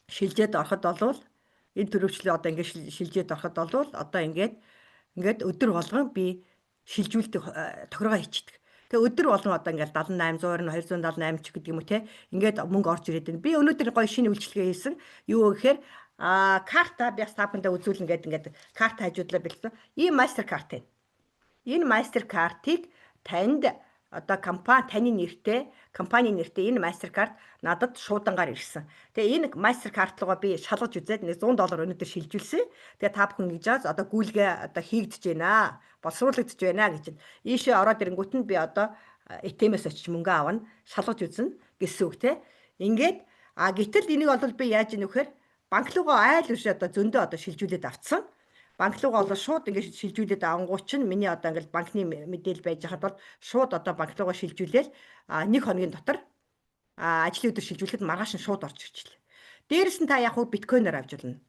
шилжээд ороход болвол, энэ төрөвчлөө одоо ингээд шилжээд ороход болвол одоо ингээд өдөр болгон би шилжүүлдэг, тохиргоо хийчихдэг. Тэгээ өдөр болгон одоо ингээл 78, 120, 278 ч гэдэг юм уу, те. Ингээд мөнгө орж ирээд байна. Би өнөөдөр гоё шинэ үйлчилгээ хийсэн. Юу гэхээр карта би бас та бүхэндээ үзүүлнэ гэдэг, ингээд карта хажуудлаа бэлдсэн. Ийм мастер карт байна. Энэ мастер картыг танд одоо компани таны нэртэй, компани нэртэй энэ мастер карт надад шуудангаар ирсэн. Тэгээ энэ мастер карт руугаа би шалгаж үзээд нэг 100 доллар өнөөдөр шилжүүлсэн. Тэгээ та бүхэн гэж одоо гүйлгээ одоо хийгдэж байна. Боловсруулагдаж байна гэж. Ийшээ ороод ирэнгүүт нь би одоо ATM-ээс очиж мөнгө авна, шалгаж үзнэ гэсэн үг, те. Ингээд гэтэл энийг бол би яаж ийнэ вэхээр банк руугаа айл биш, одоо зөндөө одоо шилжүүлээд авцсан. Банк руугаа бол шууд ингээд шилжүүлээд авангуут чинь миний одоо ингээд банкны мэдээлэл байж хахад бол шууд одоо банк руугаа шилжүүлээл нэг хоногийн дотор, ажлын өдөр шилжүүлэхэд маргааш нь шууд орж ирчихлээ. Дээрэс нь та яг хуу биткойноор авч болно.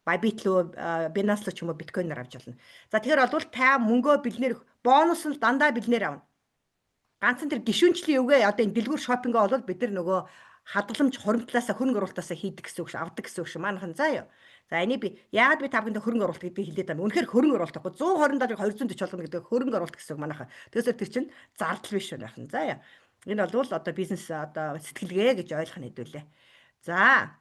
Bybit руу, Binance руу ч юм уу биткойноор авч болно. За, тэгэхээр бол та мөнгөө бэлнээр, бонус нь дандаа бэлнээр авна. Ганцхан тэр гишүүнчлийн үгээ одоо энэ дэлгүүр shopping оо бол бид нар нөгөө хадгаламж хуримтлаасаа, хөрөнгө оруулалтаасаа хийдэг гэсэн үг ш, авдаг гэсэн үг ш. Манайхан заа юу. За, энийг би яагаад би та бүхэнд хөрөнгө оруулалт гэдгийг хэлээд байгаа юм. Үнэхээр хөрөнгө оруулалт байхгүй, 120 долларыг 240 болгоно гэдэг хөрөнгө оруулалт гэсэн үг манайхан. Тэгэхээр тэр чинь зардал биш байна хин. За яа. Энэ бол одоо бизнес одоо сэтгэлгээ гэж ойлгох нь хэдүүлээ. За.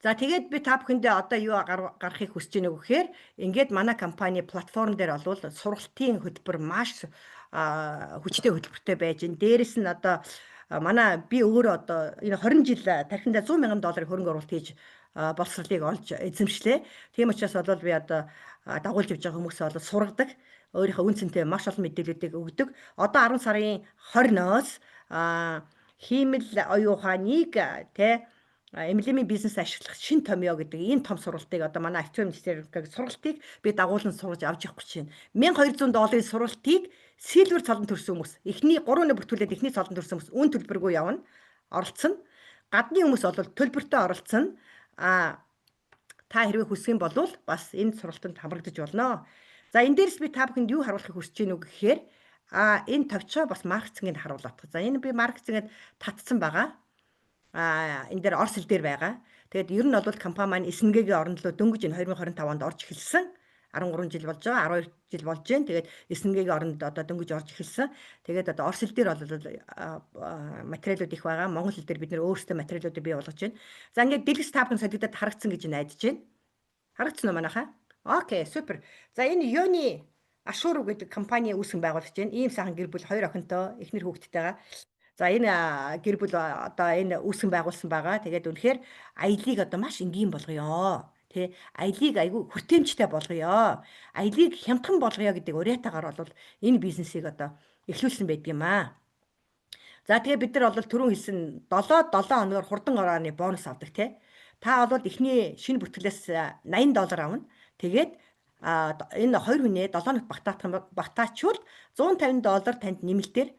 За, тэгээд би та бүхэндээ одоо юу гаргахыг хүсэж байна гэхээр ингээд манай компани платформ дээр бол сургалтын хөтөлбөр маш хүчтэй хөтөлбөртэй байж байна. Дээрэс нь одоо манай би өөрөө одоо энэ 20 жил тархиндаа 100 мянган долларын хөрөнгө оруулалт хийж боловсролыг олж эзэмшлээ. Тийм учраас бол би одоо дагуулж явж байгаа хүмүүсээ бол сургадаг. Өөрийнхөө үн цэнтэй маш олон мэдээллүүдийг өгдөг. Одоо 10 сарын 20-ноос хиймэл оюун ухааныг, тэ, MLM-ийн бизнес ашиглах шин томьёо гэдэг энэ том сургалтыг, одоо манай Артем Нестеренкогийн сургалтыг би дагуулan сургаж авч явах гэж байна. 1200 долларын сургалтыг silver цолон төрсөн хүмүүс, эхний 3 нэ бүртгүүлээд эхний цолон төрсөн хүмүүс үн төлбөргүй явна, оролцсон. Гадны хүмүүс бол төлбөртэй оролцсон. А та хэрвээ хүсэх юм бол бас энэ сургалтанд хамрагдаж болно. За, энэ дээрс би та бүхэнд юу харуулахыг хүсэж байна вэ гэхээр энэ товчоо бас маркетингийг харуулах. За, энэ би маркетингэд татсан байгаа. Энэ дээр орос хэл дээр байгаа. Тэгээд ер нь бол компани маань СНГ-гийн оронд руу дөнгөж энэ 2025 онд орж эхэлсэн. 13 жил болж байгаа, 12 жил болж байна. Тэгээд СНГ-гийн оронд одоо дөнгөж орж эхэлсэн. Тэгээд одоо орос хэл дээр бол материалууд их байгаа. Монгол хэл дээр бид нэр өөрсдөө материалуудыг бий болгож байна. За, ингээд дэлгэц та бүхэн солигдоод харагдсан гэж найдаж байна. Харагдсан уу манайхаа? Okay, супер. За, энэ Йони Ашуру гэдэг компани үүсгэн байгуулж байна. Ийм сайхан гэр бүл, хоёр охинтой, эхнэр хүүхэдтэйгээ. За, энэ гэр бүл одоо энэ үүсгэн байгуулсан байгаа. Тэгээд үнэхээр аялыг одоо маш энгийн болгоё. Тэ, аялыг айгүй хүртээмжтэй болгоё. Аялыг хямдхан болгоё гэдэг уриатаагаар бол энэ бизнесийг одоо эхлүүлсэн байдаг юм аа. За, тэгээ бид нар бол түрүүн хэлсэн 7 7 хоногор хурдан гарааны бонус авдаг, тий. Та бол эхний шинэ бүртгэлээс 80 доллар авна. Тэгээд энэ хоёр хүнээ 7 хоногт багтаах юм багтаачвал 150 доллар танд нэмэлтээр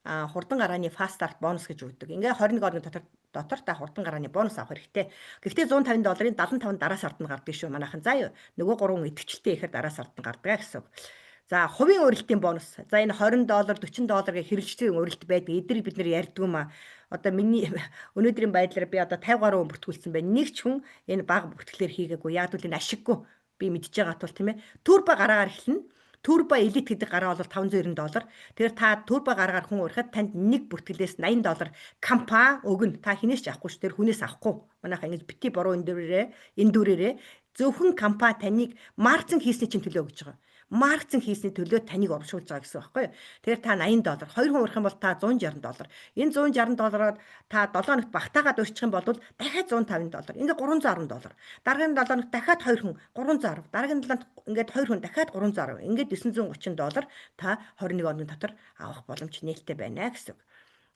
Хурдан гарааны fast start бонус гэж өгдөг. Ингээ 21 оны дотор та хурдан гарааны бонус авах хэрэгтэй. Гэхдээ 150 долларын 75 дараа сард нь гардаг шүү манайхан. За юу. Нөгөө гурван идэвхжэлтэй ихээр дараа сард нь гардаг гэсэн үг. За, хувийн урилтын бонус. За, энэ 20 доллар, 40 доллар гэх хэрэгжлийн урилт байдаг. Эднийг бид нэр ярьдгүй маа. Одоо миний өнөөдрийн байдлаар би одоо 50 гаруй хүн бүртгүүлсэн байна. Нэг ч хүн энэ бага бүртгэлээр хийгээгүй. Яг л энэ ашиггүй. Би мэдж байгаа тул, тийм ээ. Turbo гараагаар эхэлнэ. Turbo Elite гэдэг гараа бол 590 доллар. Тэгэхээр та turbo гараагаар хүн урихад танд нэг бүртгэлээс 80 доллар компани өгнө. Та хинээс ч авахгүй ш. Тэр хүнээс авахгүй. Манайха ингэж бити буруу энэ дүрээрээ зөвхөн компани таныг маркетинг хийсний чинь төлөө өгж байгаа, маркетинг хийсний төлөө таныг урамшуулж байгаа гэсэн үг байхгүй юу. Тэгэхээр та 80 доллар, хоёр хүн урих юм бол та 160 доллар. Энэ 160 доллараар та 7 хоногт багтаагаад урьчих юм бол дахиад 150 доллар. Ингээ 310 доллар. Дараагийн 7 хоногт дахиад хоёр хүн 310. Дараагийн 7 хоногт ингээд хоёр хүн дахиад 310. Ингээд 930 доллар та 21 оны дотор авах боломж нээлттэй байна гэсэн үг.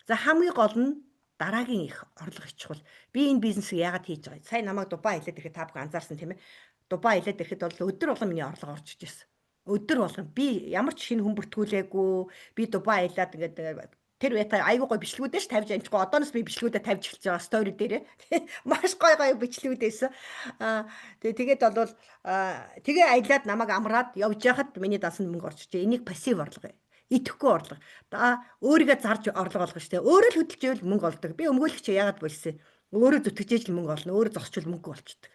За, хамгийн гол нь дараагийн их орлого их чухал. Би энэ бизнесийг яагаад хийж байгаа юм? Сая намайг Дубай хэлээд ирэхэд та бүхэн анзаарсан, тийм ээ. Дубай хэлээд ирэхэд бол өдөр болгон миний орлого орж ижсэн, өдөр болгон. Би ямар ч шинэ хүн бүртгүүлээгүй. Би Дубай аялаад ингээд тэр бата айгуу гой бичлэгүүдээ ш тавьж амжихгүй. Одооноос би бичлэгүүдээ тавьж эхэлж байгаа story дээрээ. Маш гой гой бичлэгүүд байсан. Аа, тэгээд бол тэгээ аялаад намайг амраад явж байхад миний дансанд мөнгө орж ижээ. Энийг пассив орлого, идэхгүй орлого. Да, өөрийгөө зарж орлого олгох штэ. Өөрөө л хөдөлж ивэл мөнгө олдог. Би өмгөөлөгч яагаад болсон? Өөрөө зүтгэж ижил мөнгө олно. Өөрөө зогсчвол мөнгө олчдөг.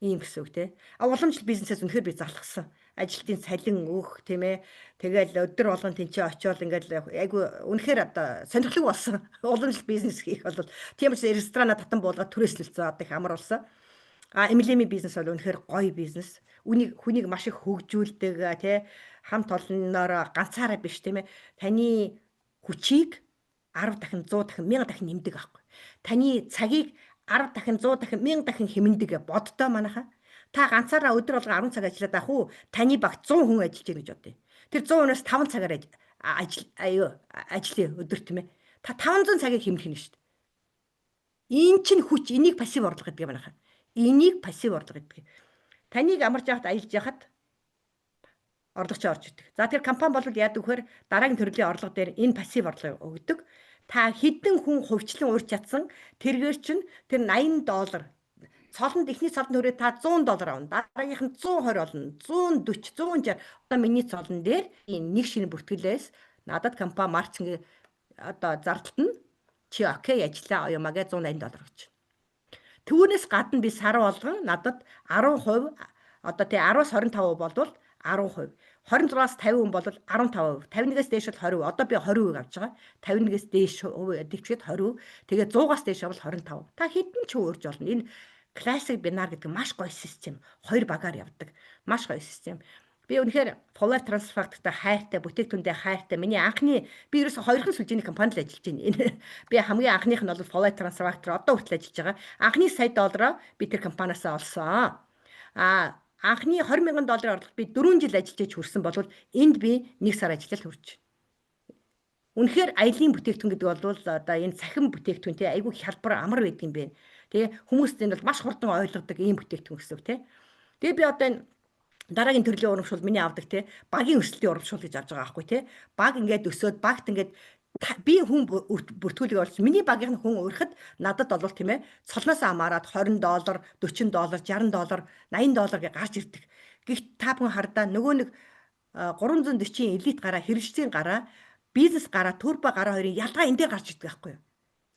Ийм гэсэн үг, те. А уламжлал бизнесээс үнэхээр би залхсан, ажилтны цалин өөх, тийм ээ. Тэгэл өдөр болгон тэнцээ очиод ингээл айгу үнэхээр одоо сонирхолтой болсон. Уламжлал бизнес хийх бол тийм учраас ресторана татан буулгаад түрээслэлцэн, одоо их амар болсон. А MLM бизнес бол үнэхээр гоё бизнес. Үнийг хүнийг маш их хөгжүүлдэг, тий, хамт олонноор ганцаараа биш, тийм ээ. Таны хүчийг 10 дахин, 100 дахин, 1000 дахин нэмдэг аахгүй. Таны цагийг 10 дахин, 100 дахин, 1000 дахин хэмнэдэг, боддоо манайхаа. Та ганцаараа өдөр болгон 10 цаг ажиллаад ах уу? Таны багт 100 хүн ажиллаж байна гэж бодъё. Тэр 100 хүнээс 5 цагаар ажил аюу ажиллая өдөр, тийм ээ. Та 500 цагийг хэмнэх нь шүү дээ. Энэ чинь хүч, энийг пассив орлого гэдэг юм байна. Энийг пассив орлого гэдэг. Таныг амарч явахад, аялж яхад орлогч орж идэг. За, тэр компани бол яадаг вэхээр дараагийн төрлийн орлого дээр энэ пассив орлого өгдөг. Та хэдэн хүн хувьчлан урьж чадсан тэргээр чинь тэр 80 доллар цолонд, эхний цолонд хүрээ та 100 доллар авна. Дараагийнх нь 120 болно. 140, 160. Одоо миний цолон дээр нэг шинэ бүртгэлээс надад компани маркетинг одоо зардалт нь чи okay ажиллаа юмагээ 180 доллар гэж. Түүнээс гадна би сар болгон надад 10%, одоо тий, 10-аас 25% болвол 10%. 26-аас 50 хүн бол 15%. 51-ээс дээш бол 20%. Одоо би 20% авч байгаа. 51-ээс дээш дэвчгээд 20%. Тэгээ 100-аас дээш бол 25%. Та хэдэн ч урьж болно. Энэ Classic Binary гэдэг маш гоё систем. Хоёр багаар явдаг. Маш гоё систем. Би үнэхээр Polar Transfer Factor-тай хайртай, бүтээгдэхүүндээ хайртай. Миний анхны, би ерөөсө хоёрхан сүлжээний компанид л ажиллаж байна. Энэ би хамгийн анхных нь бол Polar Transfer Factor, одоо хүртэл ажиллаж байгаа. Анхны сая доллароо би тэр компаниас олсон. А анхны 20 мянган долларын орлого би 4 жил ажиллаж иж хүрсэн бол энд би 1 сар ажиллал хүрч. Үнэхээр аялын бүтээгдэхүүн гэдэг бол одоо энэ цахим бүтээгдэхүүн, тий, айгүй хялбар, амар байдаг юм байна. Тэгээ хүмүүст энэ бол маш хурдан ойлгодог ийм бүтээгдэхүүн гэсэн үг, тий. Тэгээ би одоо энэ дараагийн төрлийн урамшуул миний авдаг, тий, багийн өсөлтийн урамшуул гэж авч байгаа байхгүй, тий. Баг ингээд өсөөд багт ингээд би хүн бүртгүүлэг болж миний багийн хүн урихад надад бол, тийм ээ, цолноос амаарад 20 доллар, 40 доллар, 60 доллар, 80 доллар гэж гарч ирдэг. Гэхдээ та бүхэн хардаа нөгөө нэг 340-ийн элит гараа, хэрэгжлийн гараа, бизнес гараа, turbo гараа хоёрын ялгаа энэ дээр гарч ирдэг байхгүй юу?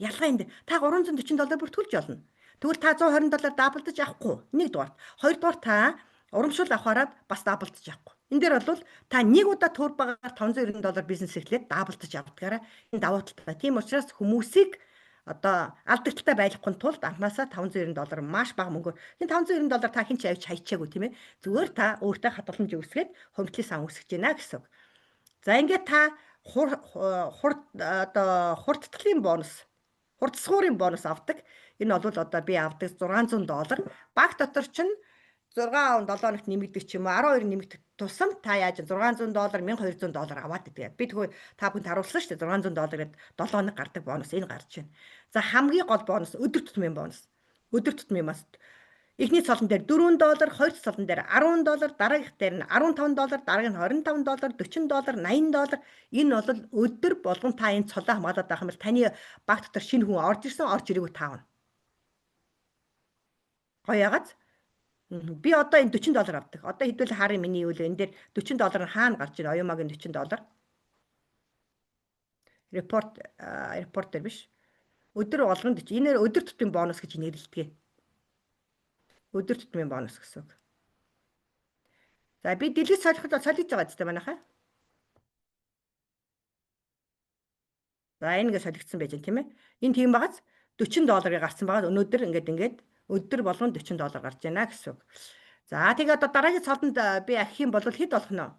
Ялгаа энэ. Та 340 доллар бүртгүүлж болно. Тэгвэл та 120 доллар double даж авахгүй. Нэгдүгээр. Хоёрдугаар, та урамшуул авахаараа бас double даж авахгүй. Энэ дээр бол та нэг удаа turbo гаар 590 доллар бизнес эхлээд double даж авдгаараа энэ давуу талтай. Тийм учраас хүмүүсийг одоо алдагдaltaй байлгахгүй тулд анхнаасаа 590 доллар маш бага мөнгөөр, энэ 590 доллар та хэн ч авч хайчаагүй, тийм ээ. Зүгээр та өөртөө хадгаламж үүсгээд хөрөнгөний сан үүсгэж байна гэсэн үг. За, ингээд та хур одоо хурдтгалын бонус, хурдсгуурын бонус авдаг. Энэ бол одоо би авдаг 600 доллар. Баг дотор чинь 6 7 хоногт нэмэгдэх ч юм уу, 12 нэмэгдэх тусам та яаж 600 доллар, 1200 доллар аваад идэг. Би тэгвэл та бүхэнд харуулсан шүү дээ, 600 доллар гээд 7 хоног гардаг бонус энэ гарч байна. За, хамгийн гол бонус өдөр тутмын бонус. Өдөр тутмын бас Эхний цолон дээр 4 доллар, хоёр дахь цолон дээр 10 доллар, дараагийнх дээр нь 15 доллар, дараагийн нь 25 доллар, 40 доллар, 80 доллар. Энэ бол өдөр болгон та энэ цолоо хамгаалаад байх юм бол таны баг дотор шинэ хүн орж ирсэн, орж ирээгүй таавна. Гоё ягац. Би одоо энэ 40 доллар авдаг. Одоо хэдүүл харъя миний юу л энэ дээр 40 доллар нь хаана гарч ирээ? Оюумагийн 40 доллар. Report report дээр биш. Өдөр болгон 40. Энэ өдөр тутмын бонус гэж нэрлэдэг. Өдөр тутмын бонус гэсэн үг. За би дэлгэц солиход солиж байгаа ч манайхаа. За энэ ингэ солигдсон байж байна тийм ээ. Энэ тийм багаз 40 долларыг гарсан байгаа. Өнөөдөр ингээд өдөр болгон 40 доллар гарч байна гэсэн үг. За тэгээ одоо дараагийн цолонд би ахих юм бол хэд болох нь вэ?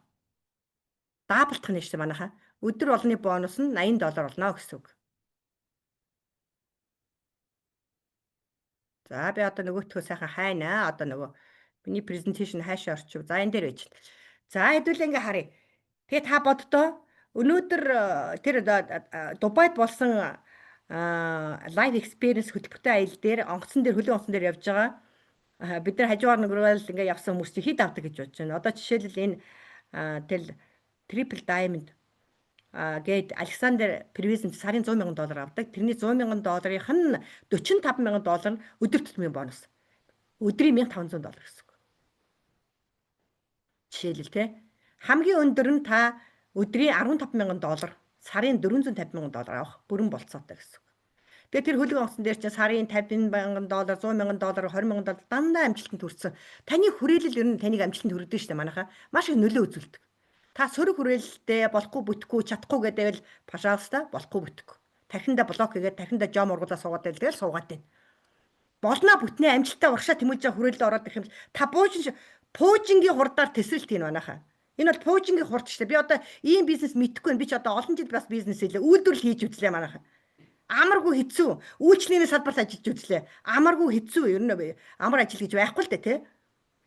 Даблдах нь шүү дээ манайхаа. Өдөр болгоны бонус нь 80 доллар болно гэсэн үг. За би одоо нөгөөтгөө сайхан хайнаа. Одоо нөгөө миний презентацийн хайшаа орчих. За энэ дээр байж. За хэдүүлээ ингээ харъя. Тэгээ та боддоо өнөөдөр тэр Дубайд болсон live experience хөтөлбөртэй аялал дээр онгоцон дээр хөлөг онгоцон дээр явж байгаа. Бид нар хажуугаар нөгөөрөл ингээ явсан хүмүүс чи хэд авдаг гэж бодож байна. Одоо жишээлбэл энэ тэл Triple Diamond гээд Александр Первизен сарын 100 мянган доллар авдаг. Тэрний 100 мянган долларын нь 45 мянган доллар нь өдөр тутмын бонус. Өдрийн 1500 доллар гэсэн үг. Жишээлбэл те хамгийн өндөр нь та өдрийн 15 мянган доллар, сарын 450 мянган доллар авах бүрэн болцоотой гэсэн үг. Тэгээ тэр хөлөг онгоцон дээр чинь сарын 50 мянган доллар, 100 мянган доллар, 20 мянган доллар дандаа амжилтанд хүрсэн. Таны хүрээлэл ер нь таныг амжилтанд хүргэдэг шүү дээ манайхаа. Маш их нөлөө үзүүлдэг. Та сөрөг хүрээлэлтэй болохгүй бүтэхгүй чадахгүй гэдээвэл пожалуйста болохгүй бүтэхгүй. Тархиндаа блок хийгээд тархиндаа жом ургуулаа суугаад байл тэгэл суугаад байна. Болноо бүтнээ амжилттай урагшаа тэмүүлж байгаа хүрээлэлд ороод ирэх юм та пуужингийн хурдаар тэсрэлт хийн манайхаа. Энэ бол пуужингийн хурд шүү дээ. Би одоо ийм бизнес мэдэхгүй байна. Би ч одоо олон жил бас бизнес хийлээ. Үйлдвэрлэл хийж үзлээ манайхаа. Амаргүй хэцүү. Үйлчлэгээний салбарт ажиллаж үзлээ. Амаргүй хэцүү. Ер нь амар ажил гэж байхгүй л дээ тий.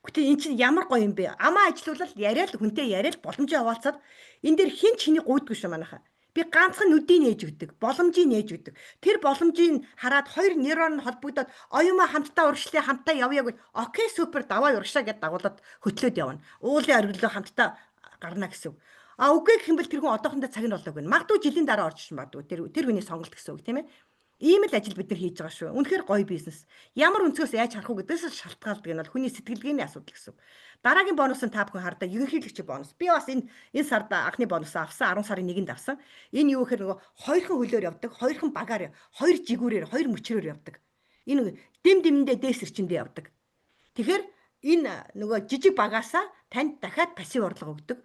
Гэтэ эн чинь ямар гоё юм бэ? Амаа ажилуулал яриад хүнтэй яриад боломжоо хаваалцаад энэ дээр хэн ч хэнийг гуйдгүй шүү манайхаа. Би ганцхан нүдийг нээж өгдөг, боломжийг нээж өгдөг. Тэр боломжийг хараад хоёр нейрон нь холбогдоод оюумаа хамтдаа урагшлаа, хамтдаа явъя гэж окей супер даваа урагшаа гэд дагуулад хөтлөөд явна. Уулын оргилоо хамтдаа гарна гэсэн үг. А үгүй гэх юм бол тэр хүн одоохондоо цаг нь болоогүй. Магадгүй жилийн дараа орж ирж магадгүй. Тэр хүний сонголт гэсэн үг тийм ээ. Ийм л ажил бид нар хийж байгаа шүү. Үнэхээр гоё бизнес. Ямар өнцгөөс яаж харах уу гэдгээс шалтгаалдаг нь бол хүний сэтгэлгээний асуудал гэсэн. Дараагийн бонус нь та бүхэн хардаа ерөнхийлөгч бонус. Би бас энэ сард анхны бонус авсан. 10 сарын 1-нд авсан. Энэ юу гэхээр нөгөө хоёрхан хөлөөр явдаг, хоёрхан багаар, хоёр жигүүрээр, хоёр мөчрөөр явдаг. Энэ дэм дэмэндээ дээс эрчиндээ явдаг. Тэгэхээр энэ нөгөө жижиг багаасаа танд дахиад пассив орлого өгдөг.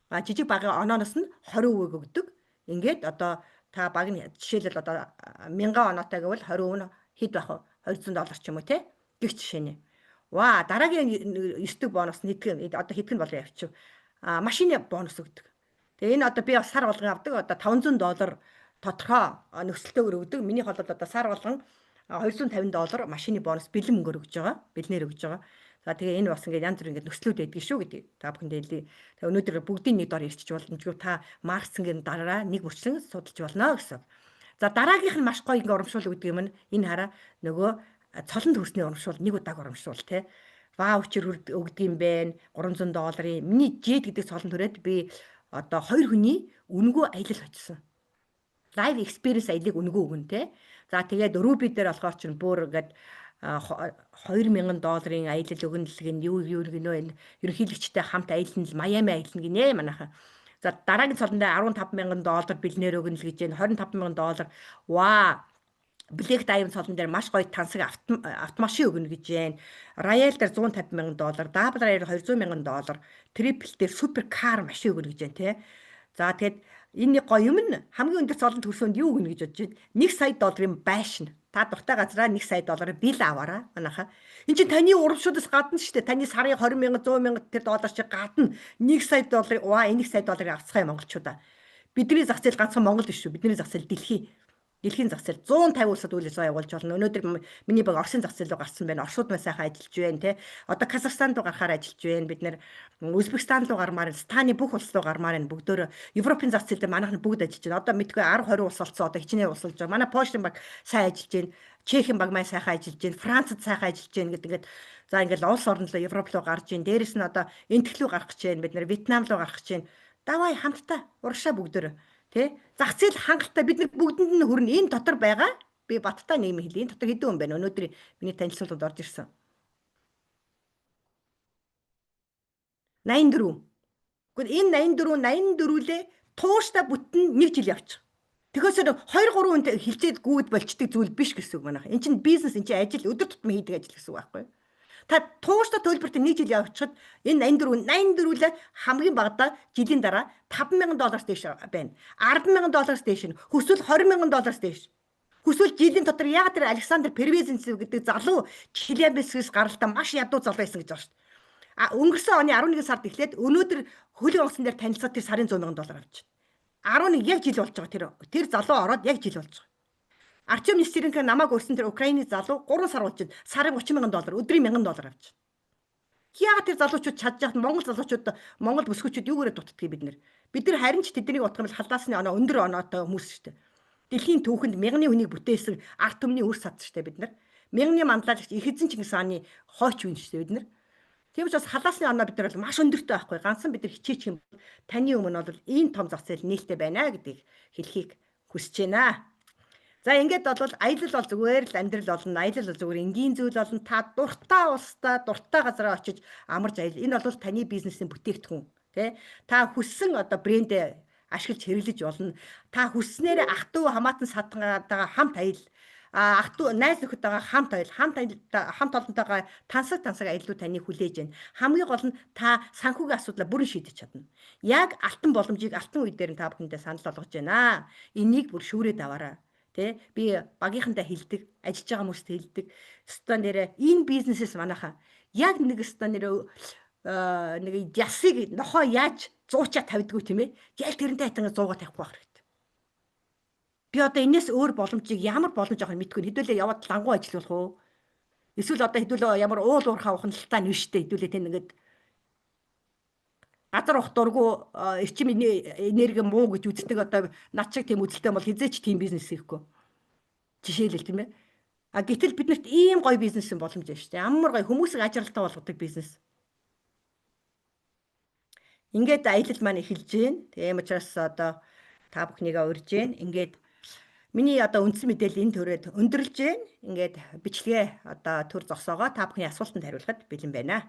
А жижиг багийн онооноос нь 20% өгдөг. Ингээд одоо та баг нь жишээлбэл одоо 1000 оноотой гэвэл 20% нь хэд байх вэ? 200 доллар ч юм уу те? Гэх жишээ нэ. Ваа, дараагийн 9 дэх бонус нь хэдхэн одоо хэдхэн болоо явчих. А машины бонус өгдөг. Тэгээ энэ одоо би бас сар болгон авдаг. Одоо 500 доллар тодорхой нөхцөлтэйгээр өгдөг. Миний холбол одоо сар болгон 250 доллар машины бонус бэлэн мөнгөөр өгж байгаа. Бэлнээр өгж байгаа. За тэгээ энэ бас ингээд янз бүр ингээд нөхцлүүд байдаг шүү гэдэг та бүхэндээ хэлье. Тэгээ өнөөдөр бүгдийн нэг дор ирчих боломжгүй та маркетингийн дараа нэг мөрчлөн судалж болно гэсэн. За дараагийнх нь маш гоё ингээд урамшуул өгдөг юм нь энэ хараа нөгөө цолонд хүрсний урамшуул нэг удааг урамшуул те. Ваучер өгдөг юм байна. 300 долларын миний жэд гэдэг цолонд хүрээд би одоо хоёр хүний үнэгүй аялал очсон. Live experience аялыг үнэгүй өгнө те. За тэгээд Ruby дээр болохоор чинь бүр ингээд 2000 долларын аялал өгнө л гин юу юу гинөө энэ ерөнхийлөгчтэй хамт аялна л Майами аялна гинэ манайхаа. За дараагийн цолондоо 15000 доллар бэлнээр өгнө л гэж байна. 25000 доллар. Ваа. Black Diamond цолон дээр маш гоё тансаг автомашин өгнө гэж байна. Royal дээр 150,000 доллар, Double Royal 200,000 доллар, Triple дээр супер кар машин өгнө гэж байна те. За тэгэд энэ нэг гоё юм нь хамгийн өндөр цолонд төрсөнд юу өгнө гэж бодож байна. 1 сая долларын байшин. Та дуртай газараа 1 сая долларын бил аваарай манайхаа. Энд чинь таны урамшуудаас гадна шүү дээ. Таны сарын 20 мянга 100 мянга тэр доллар чи гадна 1 сая долларын уа 1 сая долларыг авцгаа юм монголчуудаа. Бидний зах зээл ганцхан Монгол биш шүү. Бидний зах зээл дэлхий. Дэлхийн зах зээл 150 улсад үйл ажиллагаа явуулж болно. Өнөөдөр миний баг Оросын зах зээл рүү гарсан байна. Оросууд маань сайхан ажиллаж байна те. Одоо Казахстан руу гарахаар ажиллаж байна. Бид нэр Узбекистан руу гармаар, Станы бүх улс руу гармаар байна. Бүгдөөрөө Европын зах зээл дээр манайх нь бүгд ажиллаж байна. Одоо мэдгүй 10 20 улс олцсон. Одоо хичнээн улс болж байгаа. Манай Польшийн баг сайн ажиллаж байна. Чехийн баг маань сайхан ажиллаж байна. Францад сайхан ажиллаж байна гэдэг ингээд За ингээл улс орн руу, Европ руу гарч ийн. Дээрэс нь одоо Энтх рүү гарах гэж байна. Бид нэр Вьетнам руу гарах гэж байна. Давай хамтдаа урагшаа бүгдөө тий. Зах зээл хангалттай бид нар бүгдэнд нь хүрнэ. Энэ дотор байгаа би Баттай нэг юм хэлье. Энэ дотор хэдэн хүн байна? Өнөөдөр миний танилцуулганд орж ирсэн. 84. Гэхдээ энэ 84 84-лээ тууштай бүтэн нэг жил явчих. Тэгэхээс 2 3 хүнтэй хилчээд гүйд болчдөг зүйл биш гэсэн үг манайх. Энд чинь бизнес, энэ чинь ажил, өдөр тутмын хийдэг ажил гэсэн үг байхгүй юу? Та тууштай төлбөрт нэг жил явчихад энэ 84 84-лээ хамгийн багадаа жилийн дараа 5,000 доллараас дээш байна. 10,000 доллараас дээш нь. Хүсвэл 20,000 доллараас дээш. Хүсвэл жилийн дотор яг тэр Александр Первезенцев гэдэг залуу Челябинскээс гаралтаа маш ядуу залуу байсан гэж байгаа шүү дээ. А өнгөрсөн оны 11 сард эхлээд өнөөдөр хөлийн онгоцон дээр танилцаад тэр сарын 100,000 доллар авч. 11 яг жил болж байгаа тэр залуу ороод яг жил болж байгаа. Артем Нестеренко намайг өрсөн тэр Украины залуу 3 сар болж сарын 30,000 доллар, өдрийн 1,000 доллар авч. Яагаад тэр залуучууд чадж яхад Монгол залуучууд, Монгол бүсгүүчүүд юугаараа дутдгийг бид нэр. Бид нар харин ч тэднийг бодох юм бол халдаасны оноо өндөр оноотой хүмүүс шүү дээ. Дэлхийн түүхэнд мянганы хүнийг бүтээсэн ард түмний үр сад шүү дээ бид нар. Мянганы манлайлагч их эзэн Чингис хааны хойч үн шүү дээ бид нар. Тийм учраас халаасны оноо бид нар бол маш өндөртэй байхгүй. Ганцхан бид нар хичээчих юм бол таны өмнө бол ийм том зах зээл нээлттэй байна гэдгийг хэлхийг хүсэж байна. За ингээд бол аялал бол зүгээр л амьдрал болно. Аялал бол зүгээр энгийн зүйл болно. Та дуртай улстай, дуртай газараа очиж амарч аялал. Энэ бол таны бизнесийн бүтээгдэхүүн, тий? Та хүссэн одоо брэндээ ашиглаж хэрэглэж болно. Та хүсснээр ах トゥ хамаатан садгантайгаа хамт аялал, ах トゥ найз нөхөдтэйгээ хамт аялал, хамт олонтойгоо тансаг тансаг аяллуу таныг хүлээж байна. Хамгийн гол нь та санхүүгийн асуудлаа бүрэн шийдэж чадна. Яг алтан боломжийг алтан үе дээр нь та бүхэндээ санал болгож байна. Энийг бүр шүүрээд аваарай. Тэ би багийнхандаа хэлдэг, ажиллаж байгаа хүмүүст хэлдэг. Өстой нэрээ энэ бизнесээс манайхаа яг нэг өстой нэрээ нэг ясыг нохоо яаж зуучаа тавьдгүй тийм ээ. Яг тэрнтэй хайтан зуугаа тавихгүй байх хэрэгтэй. Би одоо энэс өөр боломжийг ямар боломж авах мэдэхгүй. Хэдүүлээ яваад лангуу ажиллах уу? Эсвэл одоо хэдүүлээ ямар уул уурхай ухамсартай нь биш үү? Хэдүүлээ тийм ингээд газар ух дургу эрчим энерги муу гэж үздэг одоо над шиг тийм үзэлтэй бол хизээч тийм бизнес хийхгүй. Жишээлэл тийм ээ. А гэтэл биднэрт ийм гоё бизнес юм боломж байна шүү дээ. Ямар гоё хүмүүсийг ажралтай болгодог бизнес. Ингээд аялал маань эхэлж байна. Тийм учраас одоо та бүхнийгээ урьж байна. Ингээд миний одоо үндсэн мэдээлэл энэ төрөд өндөрлж байна. Ингээд бичлэгээ одоо төр зогсоогоо та бүхний асуултанд хариулахад бэлэн байна.